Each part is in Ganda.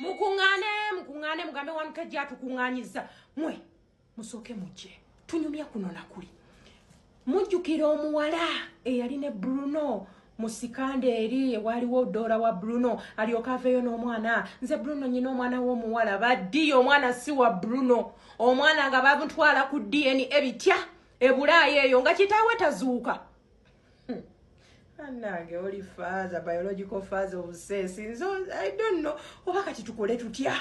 Mukuŋŋaane, mukuŋŋaane, mugambe 1 KG atukuŋŋaanyiza. Mwe musooke mujje tunyumya kuno nakuli. Mujjukira omuwala eyali ne Bruno mu scandal eri ewaliwo doola wa Bruno, alyoka aveeyo n'omwana? Nze Bruno nyina omwana w'omuwala. Baddiyo, omwana si wa Bruno. Omwana nga bamutwala ku DNA bitya ebulaayi eyo nga kitaawe tazuuka. Annange, oli father, biological father obuseesi. Nze I don't know oba kati tukole tutya.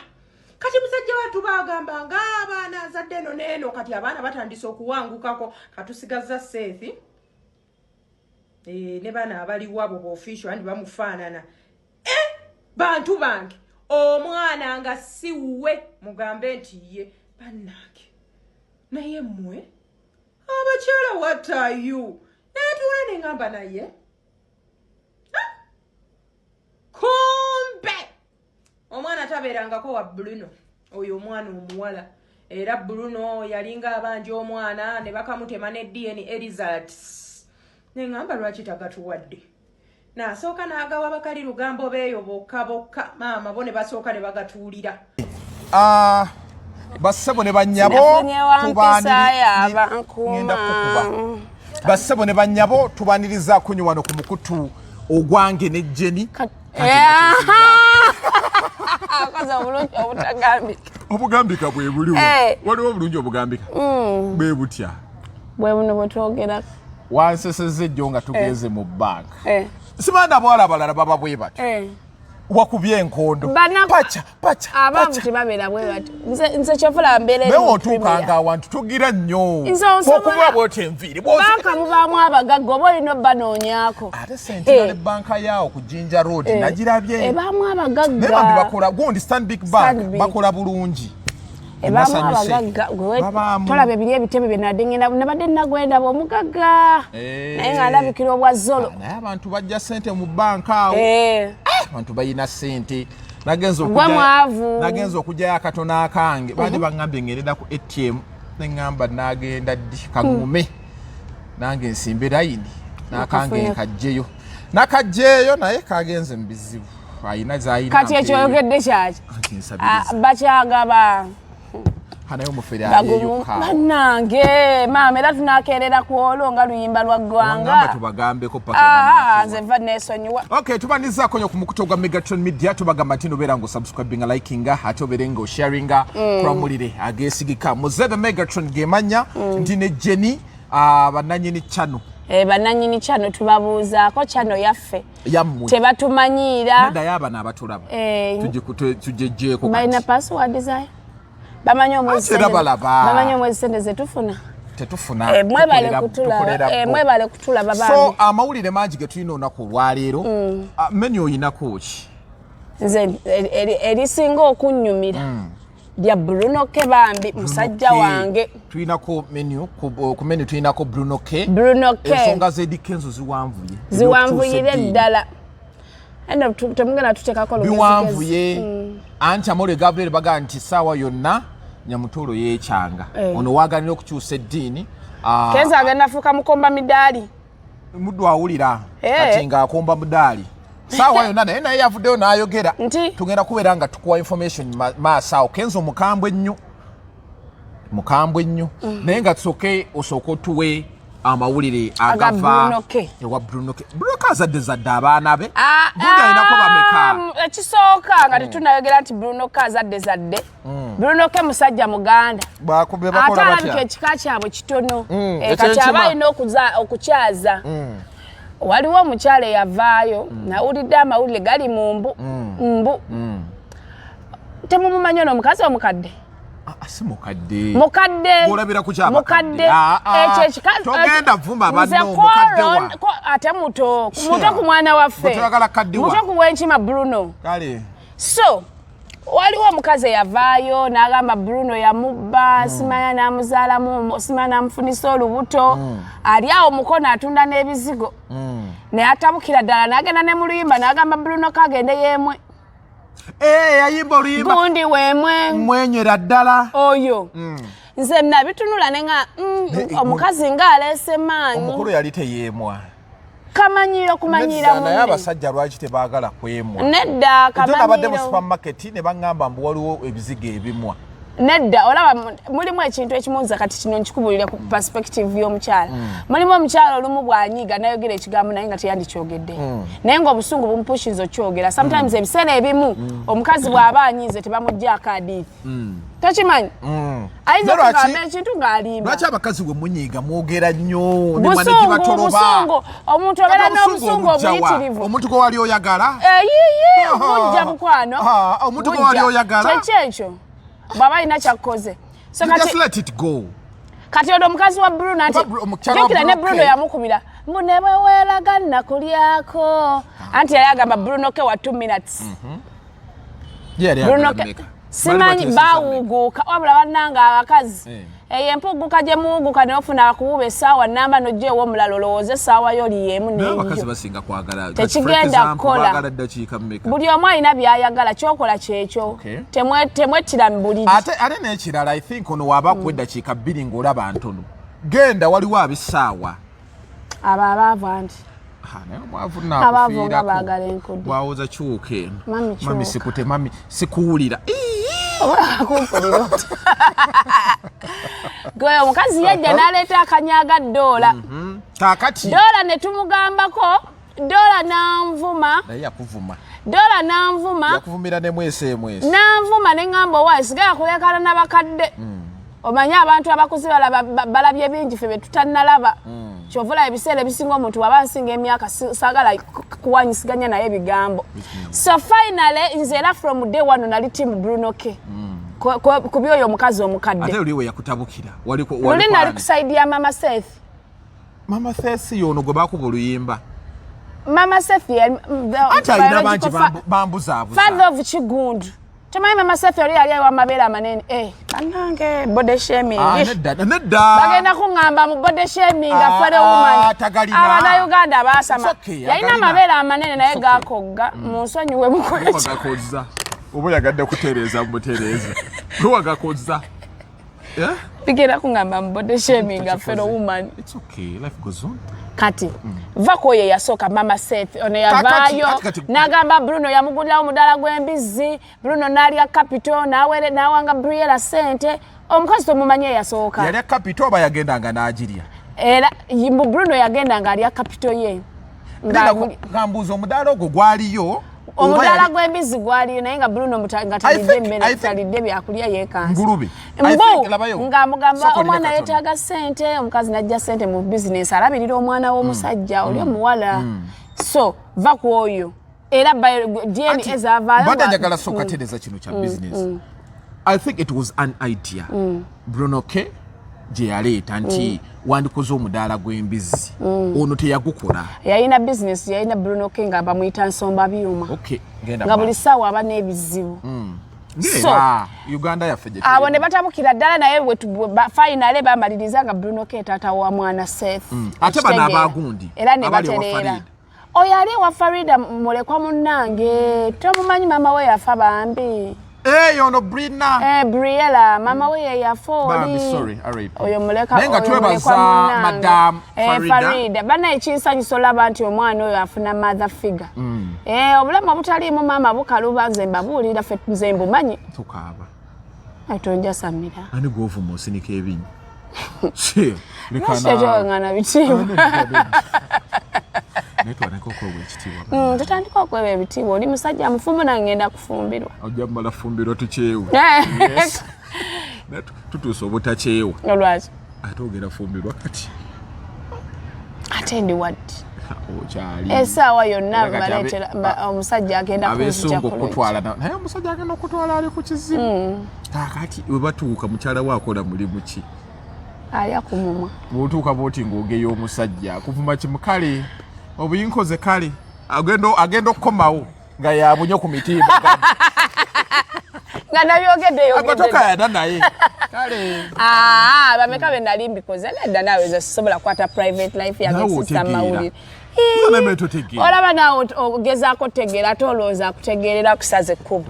Kati musajja wattu bagamba ng'abaana azadde eno n'eno. Kati abaana batandise okuwangukako. Katusigaza Seethi ne baana abaliwo abo boofficial andi bamufaanana. Bantu bange, omwana nga si wuwe, mugambe nti ye. Bannange, naye mmwe abakyala, what are you? Natuula neŋŋamba naye kumbe omwana tabeerangako wa Bruno oyo omwana omuwala. Era Bruno yalinga abanja omwana ne bakamutema ne DNA results. Neŋŋamba lwaki tagatuwadde? Nasooka n'agawa bakali lugambo beeyo bokka bokka, maama bo ne basooka ne bagatuulira. Ah, bassebo ne bannyabo, Sinafunye wampisa y'abankuuma. Ngenda kukuba. Bassebo ne bannyabo, tubanirizaako nyo wano ku mukutu ogwange ne Jenny. Akoze obulungi obutagambika. Obugambika bwe buliwo. Waliwo obulungi obugambika bwe butya? Bwe buno bwe twogerako. Wanseseza ejjo nga tugenze mu banka. Simanyi abawala abalala baba bwe batyo. Wakubye enkondo. Pacha pacha. Abaavu tebabeera bwe batyo. Nze kyovula mbeera eri Naye mu Premier. otuukanga awantu tugira nnyo. Nze osobola- Okuba bwoti enviiri Banka mubaamu abagagga, oba olina obbanoonyaako. Ate Centenary Banka yaawo ku Jinja Road nagirabye. Ebaamu Naye bambi abagagga. bakola gundi, Stanbic Bank. Stanbic. Bakola bulungi. Ebaamu Nasanyuse. abagagga. Babaamu. Tolaba ebiri ebitebe bye nadde ngenda, nabadde nagwendaba omugagga naye nga ndabikira obwa zolo. Ah, naye abantu bajja sente mu banka awo. Abantu balina sente. Nagenza Gwe mwavu. Nagenza okugyayo akatono akange, baali baŋŋambye ngendera ku ATM, neŋŋamba nagenda ddi? Kaŋŋume nange nsimbe layini n'akange Akafunye. nkajjeyo. Nakajjeeyo naye kagenze mu bizibu, ayina zayina. Kati ekyo oyogedde kyaki? Anti nsabiriza. Ah, bakyagaba. Naye omufere Bagumu. alieyokka. Bannange maama, era tunakeerera ku olwo nga luyimba lwa Wangamba ggwanga. tubagambeko paka Ah, ebanaatuwa. nze nva neesonyiwa. Okay, tubanizaako nnyo ku mukutu gwa Megatron Media. Tubagamba nti nobeera nga osubscribinga, likinga, ate obeere nga osharinga kulamulire ageesigika. Muze the Megatron gemanya nti ne Jenny, bannanyini channel. Eh, bannannyini channel tubabuuzaako, channel yaffe. Yammwe. Tebatumanyiira. Neddayo abano abatulaba. Tugejjeeko Balina kati. password zayo? Bamanyi omwezi Ate era sente- balaba. Bamanyi omwezi sente zetufuna? Tetufuna. Mwebale kutulaba. Tukolera bo. Mwebale kutulaba So bambi. amawulire mangi ge tulina olunaku olwaleero. Ah, menu oyinako ki? Nze erisinga okunnyumira lya Bruno K, bambi musajja Bruno K. wange. Tulinako menu, ku menu tulinako Bruno K. Bruno K. Ensonga z'Eddy Kenzo ziwanvuye. Ziwanvuyire Eby'okukyusa eddiini. ddala. Eno temugenda tuteekako lugezigezi. Biwanvuye anti amawulire Gabriel bagaa nti saawa yonna Nyamutoolo yeekyanga. Ono waaganira okukyusa eddiini. Ah, Kenzo agenda fuuka mukomba midaali. Muddu awulira. Kati ng'akomba mudaali saawa yonna, naye yavuddeyo n'ayogera. Nti? Tugenda kubeera nga tukuwa information maaso awo. Kenzo mukambwe nnyo, mukambwe nnyo. Naye nga tusooke, osooke otuwe amawulire Aga agava Bruno K. ewa Bruno K. Bruno K azadde zadde abaana be. Ah, Gundi alinako bameka? Ekisooka nga tetunayogera nti Bruno K azadde zadde, Bruno K musajja muganda. Bakube Ate bakola alabika batya? ekika kyabwe kitono. Kati Ekyenkima. aba alina okukyaza. Waliwo omukyala eyavaayo, nawulidde amawulire gali mu mbu mbu temumumanyi ono omukazi omukadde. Ah, si mukadde. Mukadde. Bw'olabira ku kyabakadde. Mukadde. Ah, ah. Ekyo ekikazi Togenda vuma banno, Nze mukadde wa. Ate muto. Sure. Muto ku mwana waffe. Gwe toyagala kaddiwa. Muto ku wenkima Bruno. Kale. So waliwo omukazi eyavaayo n'agamba Bruno yamubba, simanya n'amuzaalamu, simanya n'amufunisa olubuto. Ali awo mukono atunda n'ebizigo, naye atabukira ddala n'agenda ne mu luyimba n'agamba Bruno kagende yeemwe. Eh, yayimba oluyimba. Gundi weemwe. Mwenyera ddala. Oyo nze nabitunula ne nga omukazi ng'aleese maanyi. Omukulu yali teyeemwa. Kamanyiiro kumanyiira munne. Naye abasajja lwaki tebaagala kwemwa? Nedda, kamanyiiro. Nabadde mu supermarket ne baŋŋamba mbu waliwo ebizigo ebimwa. Nedda, olaba mulimu ekintu ekimunza. Kati kino nkikubulira ku perspective y'omukyala. Mulimu omukyala olumu bw'anyiiga nayogera ekigambo naye nga teyandikyogedde, naye ng'obusungu bumupushinza okyogera. Sometimes ebiseera ebimu omukazi bw'aba anyiize tebamuggyako adiithi. Tokimanyi? Ayinza okugamba ekintu ng'alimba. Lwaki abakazi bwe munyiiga mwogera nnyo? Busungu, busungu. Omuntu obeera n'obusungu obuyitirivu. Omuntu gwe wali oyagala. Yiyi, bujja mukwano. Omuntu gwe wali oyagala. Kyeki ekyo bw'aba alina kyakkoze. So kati, just let it go. Kati ono omukazi wa Bruno anti jjukira ne Bruno yamukubira mbu ne bwe weeraga nnakulyako. Anti yali agamba Bruno ke wa 2 minutes. Bruno ke simanyi bawuguuka, wabula bannanga abakazi, eyo empuguka gye muwuguka naye ofuna akuwuba essaawa namba nojja ew'omulala olowooza essaawa yo liyeemu n'enjo tekigenda kukola. Buli omu alina by'ayagala, kyokola kyekyo, temwettira mu buliri. Ate n'ekirala, I think ono waaba kuwa eddakiika 2 ng'olaba ntono, genda waliwo ab'essaawa. Abo abaavu anti. Abaavu nga baagala enkudi. Wawoza kyuka eno mami, sikute mami, sikuwulira. Akumpulira gwe omukazi yajja n'aleeta akanyaga Doola. Kakati Doola ne tumugambako, Doola nanvuma. Naye yakuvuma. Doola nanvuma. Yakuvumira ne mwese emwese. Nanvuma ne ŋŋamba owaayi sigala kulekana n'abakadde. Omanye abantu abakuze balabye bingi ffe bye tutannalaba. Kyova olaba ebiseera ebisinga omuntu waba nsinga emyaka saagala kuwanyisiganya naye ebigambo. So finally nze era from day one nali team Bruno K ku byoyo omukazi omukadde. Ate oli we yakutabukira? Luli nali ku side ya Mama Seth. Mama Seth yono gwe bakuba oluyimba? Mama Seth. Ati alina bangi bambuzaabuza. Father of Kigundu. Tomanyi Mama Seth oli yali ayiwa amabeere amanene? Eh, bannange, body shaming. Nedda, nedda. Bagenda kuŋŋamba mu body shaming afere woman. Abannayuganda baasama. Yalina amabeere amanene naye gakogga, mu nsonyiwe mukwekyo. Gakozza oba oyagadde kutereeza mutereeza lwewagakozza. Bigenda kuŋŋamba mu body shaming afere woman. It's okay, life goes on. Kati va ku oyo eyasooka, Mama Seth. Ono yavaayo n'agamba Bruno yamugulirawo omudaala gw'embizzi, Bruno n'alya capital n'awanga Briella sente. Omukazi tomumanyi eyasooka? Yalya capital oba yagendanga n'agirya? Era mbu Bruno yagenda alya capital ye. Nga mbuuza, omudaala ogwo gwaliyo? Omudaala gw'embizzi gwaliyo, naye nga Bruno nga talidde emmere, talidde byakulya, yeekansa. Ngulube. Mbu ng'amugamba omwana yeetaaga ssente, omukazi n'ajja ssente mu bizinesi, alabirira omwana w'omusajja oli omuwala. So va ku oyo era DNA zaavaayo. Mbadde njagala sooka tereeza kino kya business. I think it was an idea Bruno K gye yaleeta nti wandikoze omudaala gw'embizzi. Ono teyagukola. Yalina bizinesi, yalina Bruno K nga bamuyita Nsomba Byuma, nga buli ssaawa aba n'ebizibu. So, Uganda yaffe. Abo ne batabukira ddala, naye finally bamaliriza nga Bruno K taata wa mwana Seth. Ate bano abagundi era ne batereera. Oyo ali ewa Farida mulekwa munnange, tomumanyi? Maama we yafa bambi. Hey, ono Brina. Eh, Briella, mama we ye yafa oli. Oyo muleka. Naye nga twebaza Madam Farida. Farida. Bana ekinsanyusa olaba nti omwana oyo afuna mother figure. Eh, obulamu obutaliimu maama bukaluba, nze mbabuulira, ffe nze mbumanyi. Tukaaba. Tonjasamira. Ani gw'ovuma osinika ebinyi? Lwaki bitiibwa? Naye twandika okwewa ekitiibwa. Tutandika okwewa ebitiibwa. Oli musajja mufumbo, nange ngenda kufumbirwa. Ojja mumala fumbirwa tukyewe. Tutuuse obutakyewa. Olwaki? Ate ogenda fumbirwa kati. Ate ndi waddi? Okyali. Essaawa yonna baleetera omusajja agenda. Abeesunga okutwala, naye omusajja agenda okutwala ali ku kizibu. Kakati we batuuka, mukyala we akola mulimu ki? Alya ku mumwa. Bw'otuuka bwoti ng'ogeya omusajja kuvuma kimu, kale obuyinkoze, kale agenda okukomawo nga yabunye ku mitimba. Nga nabyogedde. Tokayana naye kale. Bameka be nali mbikoze? Nedda naawe, nze sisobola kukwata private life yange sisa mawulire. Olaba naawe ogezaako otegeera, ate olowooza akutegeerera kusaza ekkubo.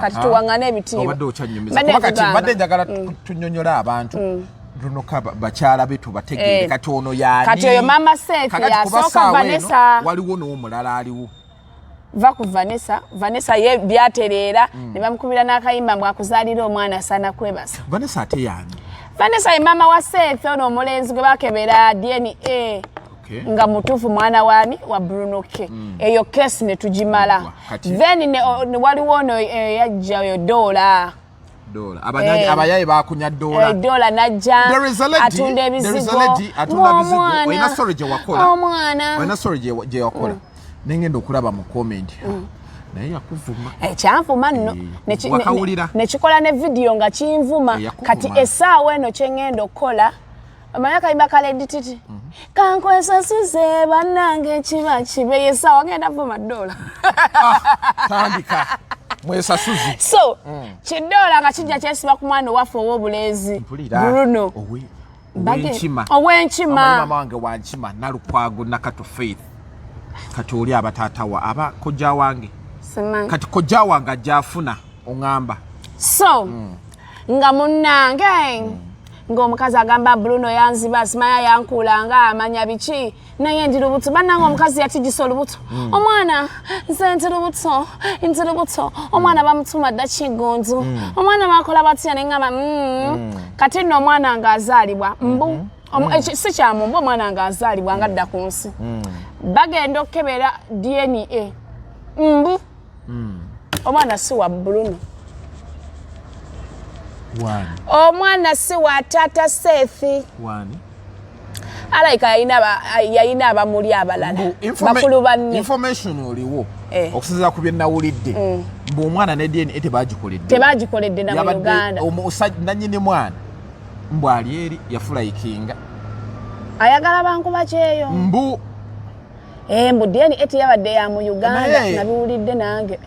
Kati tuwaŋŋane ebitiibwa. Obadde okyanyumiza, kuba kati mbadde njagala tunyonyola abantu. Bruno K bakyala be tubategeere. Eh. Kati ono yaani? Kati oyo Mama Seth Kakati kuba yasooka ssaawa eno, Vanessa. Waliwo n'omulala aliwo. Va ku Vanessa. Vanessa ye byatereera ne bamukubira n'akayimba mbu akuzaalira omwana asaana kwebasa. Vanessa ate yaani? Vanessa ye maama wa Seth, ono omulenzi gwe bakebera DNA nga mutuufu mwana wani wa Bruno K. Eyo case ne tugimala. Wa, kati? Then ne waliwo ono yajja oyo Dola. Dola. Abayaye bakunya Dola. Eh, Dola najja There is a lady, atunda there is a ebizigo. lady atunda bizigo. Omwana, Olina story gye wakola. Omwana. Olina story gye wakola. Nengenda okulaba mu comment. Naye yakuvuma. Ekyanvuma nno. Eh, wakawulira. Nekikola ne vidiyo nga kinvuma. Eh, yakuvuma. Kati essaawa eno kye ŋŋenda okukola, omanyi akayimba ka Lady Titi, "Kankwesasuze bannange kiba kibe", essaawa ngenda vuma Dola. Tandika. Mwesasuze. So kidola nga kijja kyesiba ku mwana owaffe ow'obulenzi Mpulira. Bruno. Owenkima. Owenkima. Omanyi mama wange wankima, Nalukwago Nakato Faith. Kati oli aba taata wa aba kojja wange. Simanyi. Kati kojja wange ajja afuna oŋŋamba. So nga munnange ng'omukazi agamba Bruno yanziba, simanya yankuula nga amanya biki, naye ndi lubuto bannange. Omukazi yatigisa olubuto, omwana nze ndi lubuto, ndi lubuto, omwana bamutuma dda Kigunzu, omwana bakola batya, neŋŋamba Kati nno omwana ng'azaalibwa mbu si kyamumbu, omwana ng'azaalibwa nga dda ku nsi, bagenda okukebera DNA, mbu omwana si wa Bruno. Wani? Omwana si wa taata Sethi. Wani? Alayika yalina abamuli abalala, bakulu banne. Information oliwo Eh. okusinziira ku bye nawulidde, mbu omwana ne DNA tebagikoledde. Tebagikoledde na mu Yabadde Uganda. Nannyini mwana mbu ali eri yafulayikinga. Ayagala bankuba kyeyo. Mbu Eh, mbu DNA teyabadde ya mu Uganda. Nabiwulidde nange,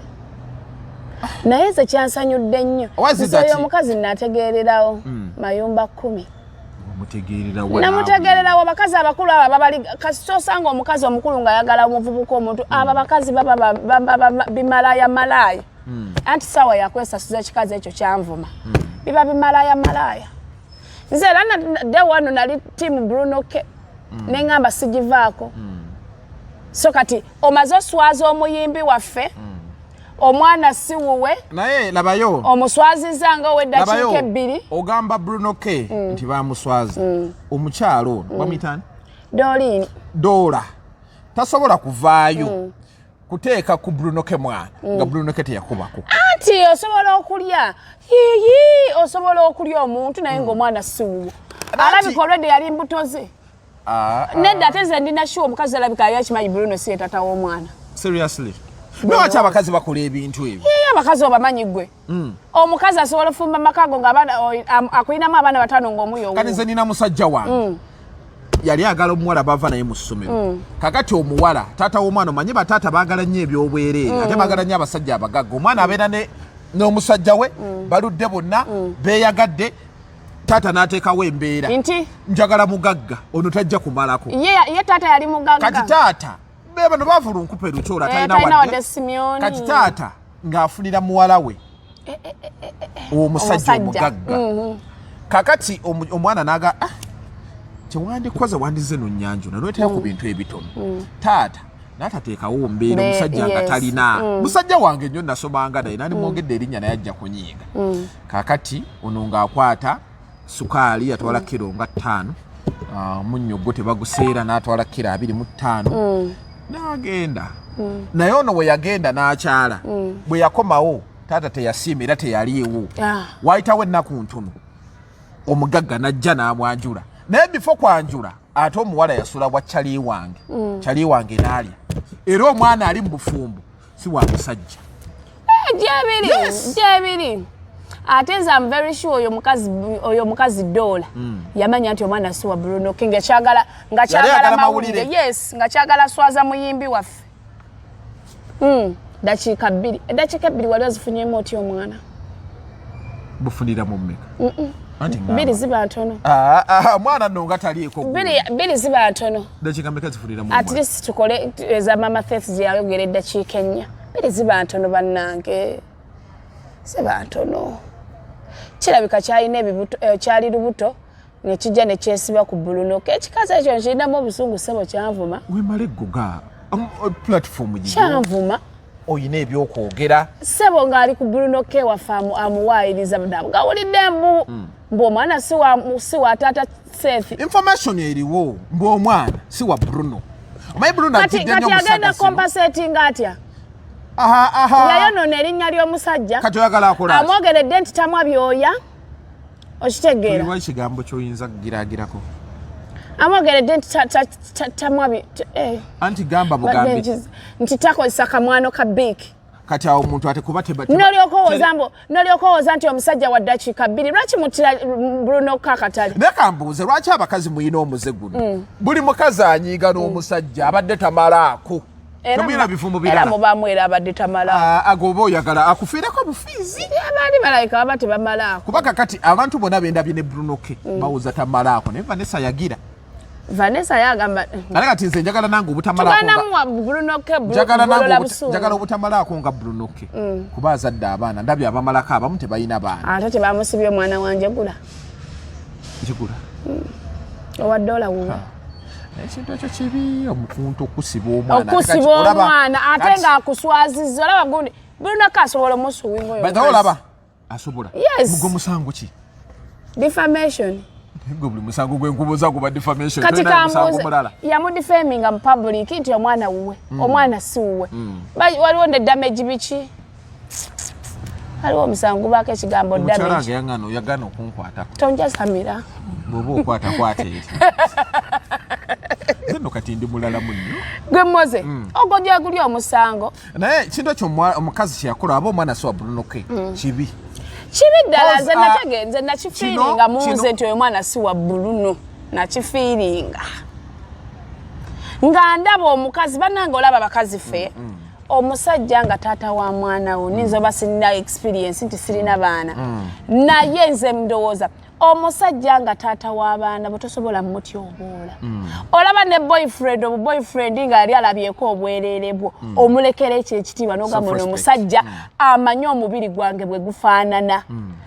naye nze kyansanyudde nnyo. Waziza Nze oyo ki? omukazi nategeererawo mayumba 10. Omutegeerera wa? Namutegeererawo. Abakazi abakulu abo babali kasita osanga omukazi omukulu ng'ayagala omuvubuka omuntu, abo abakazi baba bimalaya malaaya. Anti saawa yakwesasuza ekikazi ekyo kyanvuma, biba bimalaya malaaya. Nze era de wano nali team Bruno K, neŋŋamba sigivaako. So kati omaze oswaza omuyimbi waffe, omwana si wuwe. Naye labayo. Omuswaziza nga ow'eddakiika Labayo, 2. Ogamba Bruno K nti bamuswaza. Omukyalo ono bamuyitani? Dolini. Dola tasobola kuvaayo kuteeka ku Bruno K mwana nga Bruno K teyakubako. Anti osobola okulya yiyi, osobola okulya omuntu naye ng'omwana si wuwo. Alabika olwedde yali mbuto ze. Ah, ah. Nedda, ate nze ndina sure omukazi alabika yali akimanyi Bruno si ye tata w'omwana. Seriously, lwaki abakazi bakola ebintu ebyo? Ye abakazi obamanyi gwe. Omukazi asobola ofumba amaka ago ng'abaana akuyinamu abaana bataano ng'omuyo. Kati nze nina musajja wange yali agala omuwala bava naye mu ssomero. Kakati omuwala, taata w'omwana, omanyi bataata baagala nnyo ebyobwereere, ate baagala nnyo abasajja abagagga. Omwana abeera n'omusajja we, baludde bonna beeyagadde, taata n'ateekawo embeera nti njagala mugagga, ono tajja kumalako. Ye taata yali mugagga. Kati taata be bano bavulunkupa erukyola. Eh, talina talina wadde. Wadde Simeoni. Kati taata ng'afunira muwala we omusajja Omusajja. omugagga. Kakati omwana naga, "Ah, kyewandikoze wandize nonyanjula nolwetera ku bintu ebitono." Taata n'atateekawo mbeera omusajja nga talina. Musajja wange nnyo nasomanga naye, nandimwogedde erinnya naye ajja kunyiiga. Kakati ono ng'akwata sukaali yatwala kiro nga 5, ah, munnyo gwo tebaguseera, n'atwala kiro 25 n'agenda naye. Ono bwe yagenda n'akyala, bwe yakomawo taata teyasiima era teyaliiwo. Ah. Waayitawo ennaku ntono, omugagga n'ajja n'amwanjula, naye before kwanjula ate omuwala yasula bwa kyali wange. Kyali wange n'alya, era omwana ali mu bufumbo si wa musajja. Eh, gyebiri. Yes. Gyebiri. Ate nze am very sure oyo omukazi Dola yamanya nti omwana si wa Bruno K, nga Yali kyagala ayagala mawulire. mawulire. Yes, nga kyagala swaza muyimbi waffe. Dakiika 2, eddakiika 2 wali ozifunyemu otya omwana? Bufunira mu mmeka? Anti ngamba. 2 ziba ntono. Ah, ah, omwana nno nga taliiko. 2 ziba ntono. Dakiika mmeka zifunira mu At mwana? least tukole eza Mama Faith zeyayogera eddakiika 4. 2 ziba ntono bannange, ziba ntono. Kirabika kyalina ebibuto, kyali lubuto. Nekijja nekyesiba ku Bruno K. Ekikazi ekyo nkirinamu obusungu, ssebo, kyanvuma. Wemala eggoga platform giyo. Kyanvuma. Oyina ebyokwogera. Ssebo, ng'ali ku Bruno K waffe, amuwaayiriza gawulidde mbu mbu omwana si wa taata Seth. Information eriwo mbu omwana si wa Bruno. Omanyi Bruno Kati atidde nnyo kati agenda omusaga sino. Compensating atya? Aha, aha. Yayonona erinnya ly'omusajja. Kati oyagala akola atya? Amwogeredde nti tamwa byoya, okitegeera? Oliwa ekigambo kyoyinza kugiragirako? Amwogeredde nti tamwa eh. Anti gamba Badde bugambi. Nti takozesa kamwano ka biiki. Kati awo omuntu ate kuba Nolyoka owooza nti omusajja wa ddakiika 2, lwaki mutira Bruno kakatale? Naye kambuuze, lwaki abakazi muyina omuze guno? Buli mukazi anyiiga n'omusajja abadde tamalaako. Temuyina bifumu Era birala? Mubaamu era abadde tamalaako. Ah, agoba oyagala akufiireko bufiizi. Abaali balayika baba tebamalaako. Kuba kakati abantu bonna bendabye ne Bruno K bawoza tamalaako, naye Vanessa yagira. Vanessa yagamba. Ate kati nze njagala nange obutamalaako Tuganamuwa Bruno K njagala nange bulola njagala busungu. Obutamalaako nga Bruno K, kuba azadde abaana. Ndabye abamalako abamu tebalina baana. Ate tebamusibye omwana wange gula. Kigula. Owa dola wuwe. Naye ekintu ekyo kibi, omuntu okusiba omwana. Ate kati Okusiba omwana ate ng'akuswazizza. Olaba gundi Bruno K asobola omusuwinga oyo By the way, omukazi. olaba asobola. Yes. Mugwe musango ki? Defamation. Gwe buli musango gwenkubuuza guba defamation. Kati Tolina musango kambuuze, mulala? Yamudefaminga mu public nti omwana wuwe, omwana si wuwe. Waliwo ne damage biki, waliwo omusango gubaako ekigambo Omukyala damage. wange yangana, oyagana okunkwatako. Tonjasamira. Bw'oba okwata, kwata eri. Nze nno kati ndi mulala munnyo. Gwe Moze, ogwo gyeguli omusango. Naye kintu ekyo omukazi kyeyakola, aba omwana si wa Bruno K, kibi. Kibi ddala. Nze Cause, natege nze nakifeelinga mu nze nti oyo mwana si wa Bruno. Nakifeelinga nga ndaba omukazi. Bannange, olaba bakazi ffe, omusajja nga taata wa mwana wo, ninza oba sirina experience nti sirina baana, naye nze ndowooza omusajja nga taata w'abaana bwe tosobola mutyoboola. Olaba ne boyfriend, obu boyfriend nga yali alabyeko obwereere bwo, omulekera ekyo ekitiibwa n'ogamba ono Self-respect. omusajja amanyi omubiri gwange bwe gufaanana.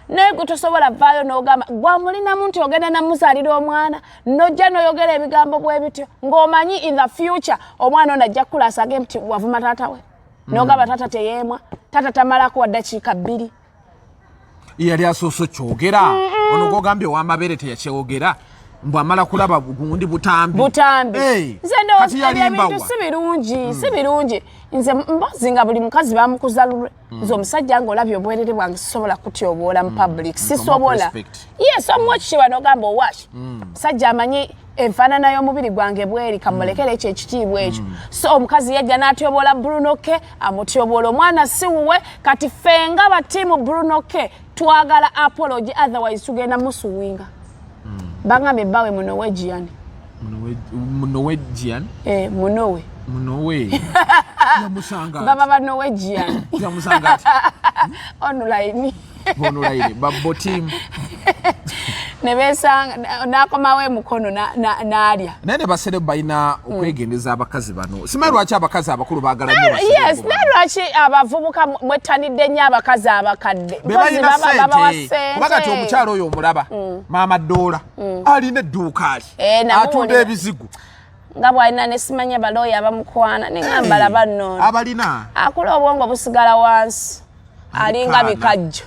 Naye gwe tosobola vaayo n'ogamba gwamulinamu nti ogenda namuzaalira omwana, nojja n'oyogera ebigambo bwe bityo ng'omanyi in the future omwana ono ajja kukula asage nti wavuma taata we, n'ogamba taata teyeemwa, taata tamalako wa ddakiika 2. Yali asoose okyogera ono gwogambye ow'amabeere teyakyogera, mbw amala kulaba gundi butambi. Butambi. Hey, Nze kati ndowooza ebyo yalimbawa. ebintu si birungi, si birungi. Nze mbozi nga buli mukazi bamukuza lulwe. Nze omusajja ng'olabye obwerere bwange, sisobola kutyoboola mu public, sisobola. Respect. Yes, omuwa ekitiibwa n'ogamba owaki musajja amanyi enfaanana y'omubiri gwange bweri, kamulekere ekyo ekitiibwa ekyo. So omukazi yajja n'atyoboola Bruno K, amutyoboola omwana si wuwe. Kati ffe nga batiimu Bruno K twagala apology, otherwise tugenda musuwinga. Bangambye bbawe Munowegian. Munowegian? Eh, Munowe. Munowe yamusanga ati? Baba ba Norwegian. Yamusanga ati? Online. Online babbo team. Ne besanga n'akomawo emukono n'alya. Naye ne baserebu balina okwegendeza abakazi bano. Simanyi lwaki abakazi abakulu baagala nnyo baserebu Yes. bano. Naye lwaki abavubuka mwettanidde nnyo abakazi abakadde? Be Mpozi balina babawa sente, kuba kati ssente. omukyalo oyo omulaba, maama Doola, alina edduuka ali Eh, namuwulira. atunda ebizigo. Nga bw'alina nesimanya balooya abamukwana, neŋamba laba nnono. Abalina. Akula obwongo busigala wansi, alinga Kaana. bikajjo.